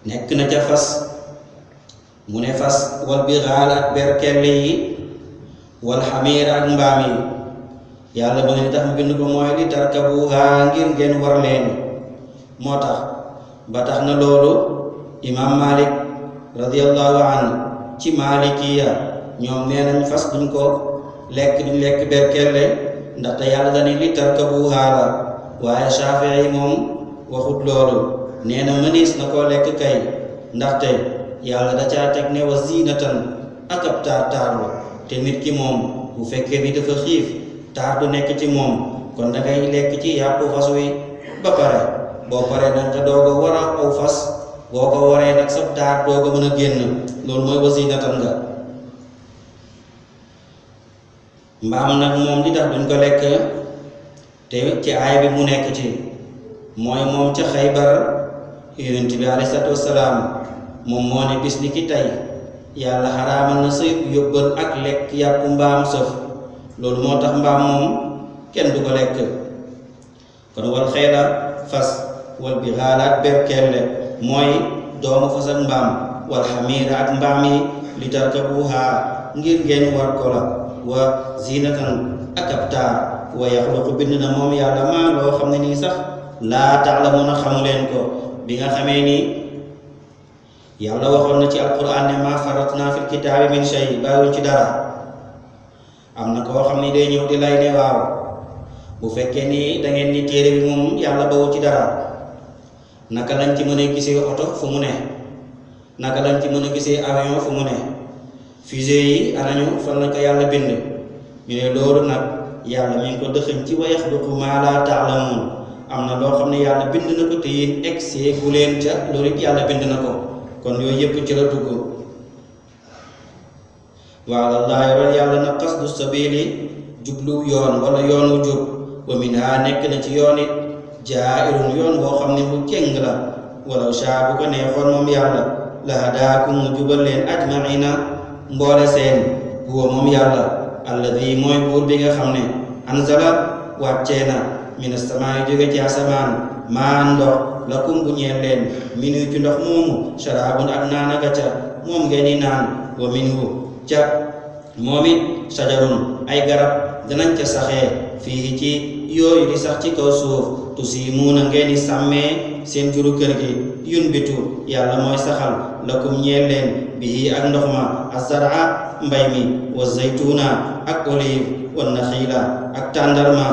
nekk na ca fas mu ne fas wal bixaal ak berkelle yi wal xamiir ak mbaam yi yàlla ba ne tax mu bind ko mooy li tarkabuha ngir ngeen war leen moo tax ba tax na loolu imaam Malik radiyallahu anhu ci malikiya ñoom nee nañ fas duñ lekk berkelle ndaxte yàlla dani li tarkabuha la waaye Shaafi'i moom waxut loolu nee na mënees na koo lekk kay ndaxte yàlla da caa teg ne wa zinatan ak ab taar la te nit ki moom bu fekkee ni dafa xiif taar du nekk ci moom kon da ngay lekk ci yàppu fas wi ba pare boo paree nag nga doog a war a aw fas boo ko waree nag sa taar doog a mën a génn loolu mooy wa zinatan nga mbaam nag moom li tax duñ ko lekk te ci aay bi mu nekk ci mooy moom ca Xaybar yonent bi alayhi salaatu wassalaam moom moo ne bis ni ki tey yàlla xaraamal na sa yóbbal ak lekk yàppu mbaam sëf loolu moo tax mbaam moom kenn du ko lekk kon wal xeela fas wal bixaala ak berkelle mooy doomu fas ak mbaam wal xamiira ak mbaam yi li tarkabuha ngir ngeen war ko la wa zinatan ak ab taar wa yaxluqu bind na moom yàlla maa loo xam ne nii sax laa ta'lamuuna xamu leen ko bi nga xamee ni yàlla waxoon na ci alquran ne maa faratnaa fil kitaabi min shay bàyyiwuñ ci dara am na koo xam ni day ñëw di lay ne waaw bu fekkee ni da ngeen ni téere bi moom yàlla bawu ci dara naka lañ ci mën a gisee oto fu mu ne naka lañ ci mën a gisee avion fu mu ne fusée yi anañu fan la ko yàlla bind ñu ne loolu nag yàlla mi ngi ko dëxëñ ci wa yaxluqu maa laa ta'lamuun am na loo xam ne yàlla bind na ko te yéen egsee gu leen ca loolu it yàlla bind na ko kon yooyu yëpp ci la dugg wa alallaahi ron yàlla na qasdu sabili jublu yoon wala yoon wu jub wa minha nekk na ci yoon it jaa'irun yoon boo xam ne mu jeng la walaw shaa bu ko neexoon moom yàlla la hadaakum mu jubal leen ajmaina mboole seen huwa moom yàlla alladi mooy buur bi nga xam ne anzala wàccee na mina samaa jóge ci asamaan maa ndox lakum bu ñeel leen minu ci ndox moomu sharaabun ak naan aga ca moom ngeen di naan wa minhu ca moom it sajarun ay garab danañ ca saxee fii ci yooyu di sax ci kaw suuf tusiimuuna ngeen di sàmmee seen juru kër gi yunbitu yàlla mooy saxal lakum ñeel leen bihi ak ndox ma azara mbay mi wa zaytuna ak olive wa naxiila ak tàndarma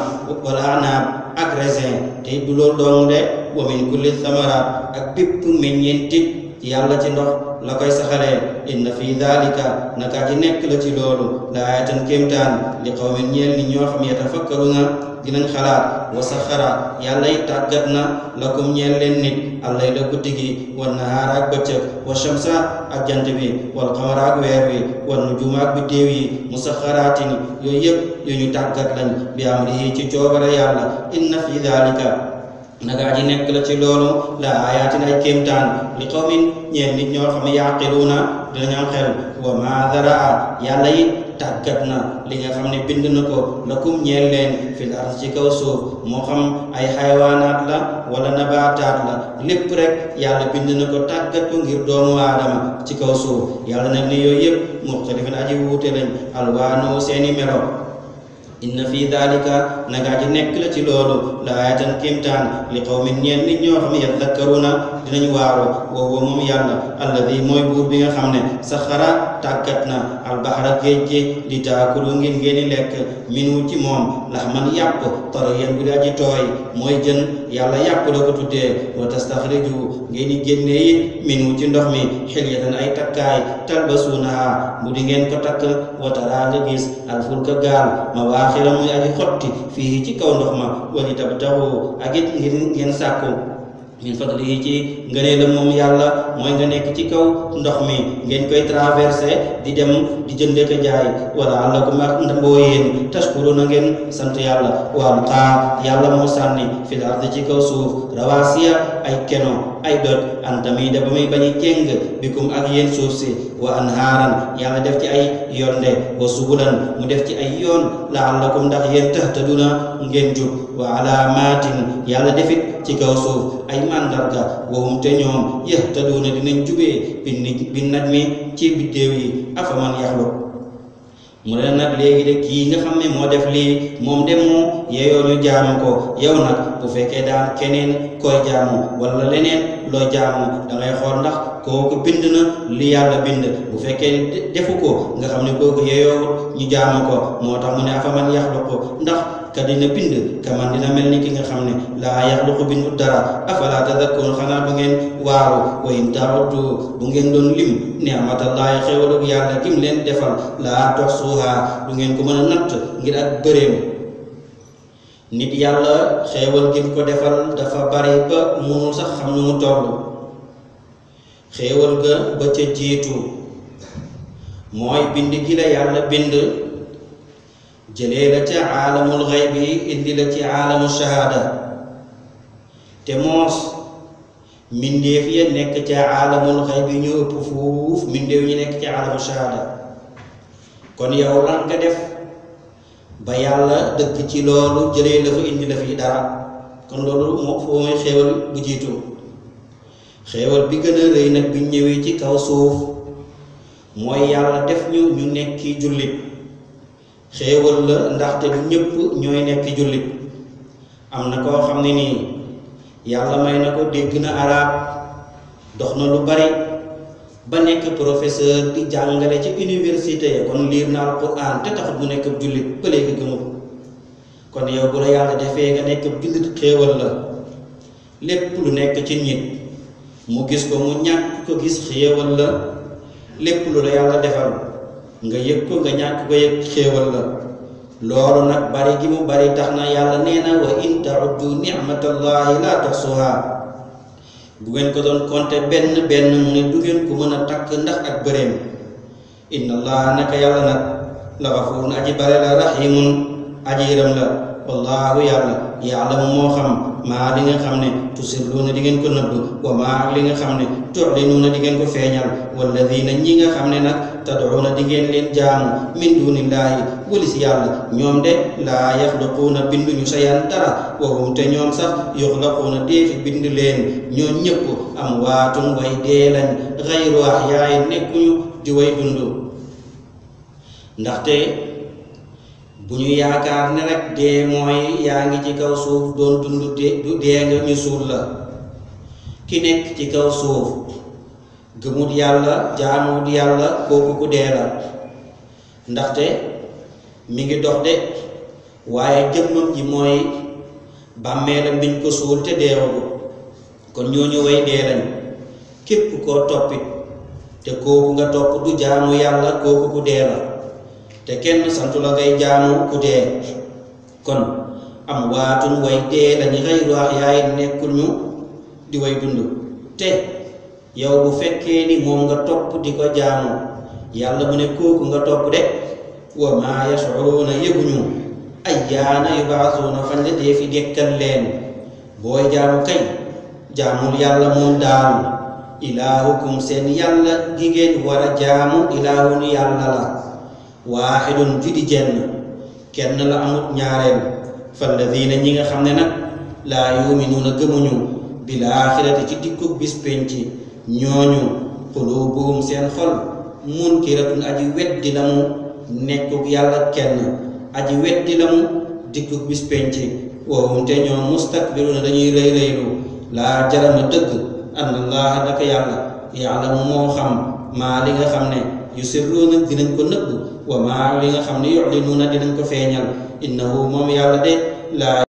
wal anaab ak raisin te du loolu dong de wa min kulli thamaraat ak bépp meññeentit yàlla ci ndox la koy saxalee inna fi dhalika naka ji nekk la ci loolu la ayatan kéemtaan li qawmin ñeel ni ñoo xam yatafakkaruna dinañ xalaat wa saxara yàlla yi tàggat na lakum ñeel leen nit allay la guddi gi wan nahaar ak bëccëg wa shamsa ak jant bi wal qamara ak weer wi wan nujuma ak biddéew yi musaxaraatin yooyu yëpp yu ñu tàggat lañ bi amrihi ci coobare yàlla inna fi dhalika nagaa ji nekk la ci loolu la ayaatin ay kéemtaan li qawmin ñeel nit ñoo xam ne yaqiluuna dinañ am xel wa ma daraa yàlla it tàggat na li nga xam ne bind na ko lakum ñeel leen fil ard ci kaw suuf moo xam ay xayawaanaat la wala nabaataat la lépp rek yàlla bind na ko tàggat ko ngir doomu aadama ci kaw suuf yàlla nag ne yooyu yëpp muxtalifan aji wuute lañ alwaanu seeni melo inna fi dhalika naka ji nekk la ci loolu la ayatan kimtaan li qawmin ñeen nit ñoo xam ne yadhakkaruna dinañ waaru wa huwa moom yàlla alladi mooy buur bi nga xam ne saxara tàggat na albahra géej gi li taakulu ngir ngeen lekk minu ci moom laxman yàpp tariyan bu daa ji tooy mooy jën yàlla yàpp la ko tuddee wa tastaxriju ngeen di génne yi minu ci ndox mi xilyatan ay takkaay talbasuunaha bu di ngeen ko takk wa taraa nga gis alfulka gaal mawaaxira muy aji xotti fii ci kaw ndox ma wali tabtaxu ak it ngir ngeen sàkku min fadlihi ci ngëneelam moom yàlla mooy nga nekk ci kaw ndox mi ngeen koy traversé di dem di jënde ko jaay wala allakum ak ndamboo yéen tashkuruna ngeen sant yàlla wal xaa yàlla moo sànni fil ardi ci kaw suuf rawaasiya ay keno ay doj antamida ba muy bañi jéng bikum ak yéen suuf si wa anhaaran yàlla def ci ay yonde wa subulan mu def ci ay yoon la'allakum ndax yéen tahtaduna ngeen jub wa alaamaatin yàlla defit ci kaw suuf ay mandarga wahum te ñoom yahtaduna dinañ jubee bin najmi ci biddéew yi afaman yaxluq mu ne nag léegi de kii nga xam ne moo def lii moom de moo yeeyoo ñu jaamu ko yow nag bu fekkee daan keneen koy jaamu wala leneen loo jaamu da ngay xool ndax kooku bind na li yàlla bind bu fekkee defu ko nga xam ne kooku yeeyoo ñu jaamu ko moo tax mu ne afaman yaxluqu ndax ka dina bind kaman dina mel ni ki nga xam ne laa yaxluqu bindu dara afala tadakkurun xanaa bu ngeen waaru wa in ta'uddu bu ngeen doon lim ni'matallahi xéewalug yàlla gim leen defal laa tuhsuha du ngeen ko mën a natt ngir ak bëreem nit yàlla xéewal gim ko defal dafa bari ba munul sax xam nu mu toll xéewal ga ba ca jiitu mooy bind gi la yàlla bind jëlee la ca aalamul xaybi indi la ci aalamu shahaada te moos mbindeef ya nekk ca aalamul xaybi ñu ëpp fuuf mbindeef ñu nekk ca aalamu shahaada kon yow lan nga def ba yàlla dëkk ci loolu jëlee la fa indi la fi dara kon loolu moo foo mooy xéewal bu jiitu xéewal bi gën a rëy nag bi ñëwee ci kaw suuf mooy yàlla def ñu nekki jullit xéewal la ndaxte du ñëpp ñooy nekk jullit am na koo xam ne nii yàlla may na ko dégg na arab dox na lu bari ba nekk professeur di jàngale ci université ya kon liir na alquran te taxut mu nekk jullit ba léegi gëmul kon yow bu la yàlla defee nga nekk jullit xéewal la lépp lu nekk ci nit mu gis ko mu ñàkk ko gis xéewal la lépp lu la yàlla defal nga yëg ko nga ñàkk ko yëg xéewal la loolu nag bari gi mu bari tax na yàlla nee na wa in ta'uddu ni'matallahi la tuhsuha bu ngeen ko doon compter benn mu ne du ngeen ko mën a takk ndax ak bëreem inna allaha naka yàlla nag la ghafurun aji bare la rahimun aji yërëm la wallahu yàlla ya'lamu moo xam maa li nga xam ne tusirruuna di ngeen ko nëbb wa maa ak li nga xam ne tu'linuuna di ngeen ko feeñal walladina ñi nga xam ne nag tad'uuna di ngeen leen jaamu min dunillahi wali si yàlla ñoom de laa yaxluquuna binduñu sayan dara wa hum te ñoom sax yuxlaquuna deefi bind leen ñoo ñëpp amwaatun way dee lañ xayru ahyaa'in nekkuñu di way dund ndaxte bu ñu yaakaar ne rek dee mooy yaa ngi ci kaw suuf doon dund du dee nga ñu suul la ki nekk ci kaw suuf gëmut yàlla jaamuwut yàlla kooku ku dee la ndaxte mi ngi dox de waaye jëmmam ji mooy bàmmeelam biñ ko suul te deewagu kon ñooñu way dee lañ képp koo toppit te kooku nga topp du jaamu yàlla kooku ku dee la te kenn santu la ngay jaamu ku dee kon am waatun way dee lañu xayru ahyaa'in nekkul ñu di way dund te yow bu fekkee ni moom nga topp di ko jaamu yàlla mu ne kooku nga topp de wa maa yash'uruuna yëguñu ayyaana yub'athuuna fañ la dee fi dekkal leen booy jaamu kay jaamul yàlla moom daal ilaahukum seen yàlla gi ngeen war a jaamu ilaahun yàlla la waaxidun judi jenn kenn la amut ñaareel falladina ñi nga xam ne nag laa yuminuuna gëmuñu bil aaxirati ci dikkug bis penc ñooñu qulubuhum seen xol munkiratun aji weddi la mu nekkug yàlla kenn aji weddi lamu dikku bis penc wa hum te ñoom mustakbiruna dañuy rëy rëylu laa jarama dëgg anna allaha naka yàlla yaalamu moo xam maa li nga xam ne yusirruuna dinañ ko nëbb wa maa li nga xam ne yu'linuuna dinañ ko feeñal innahu moom yàlla de laa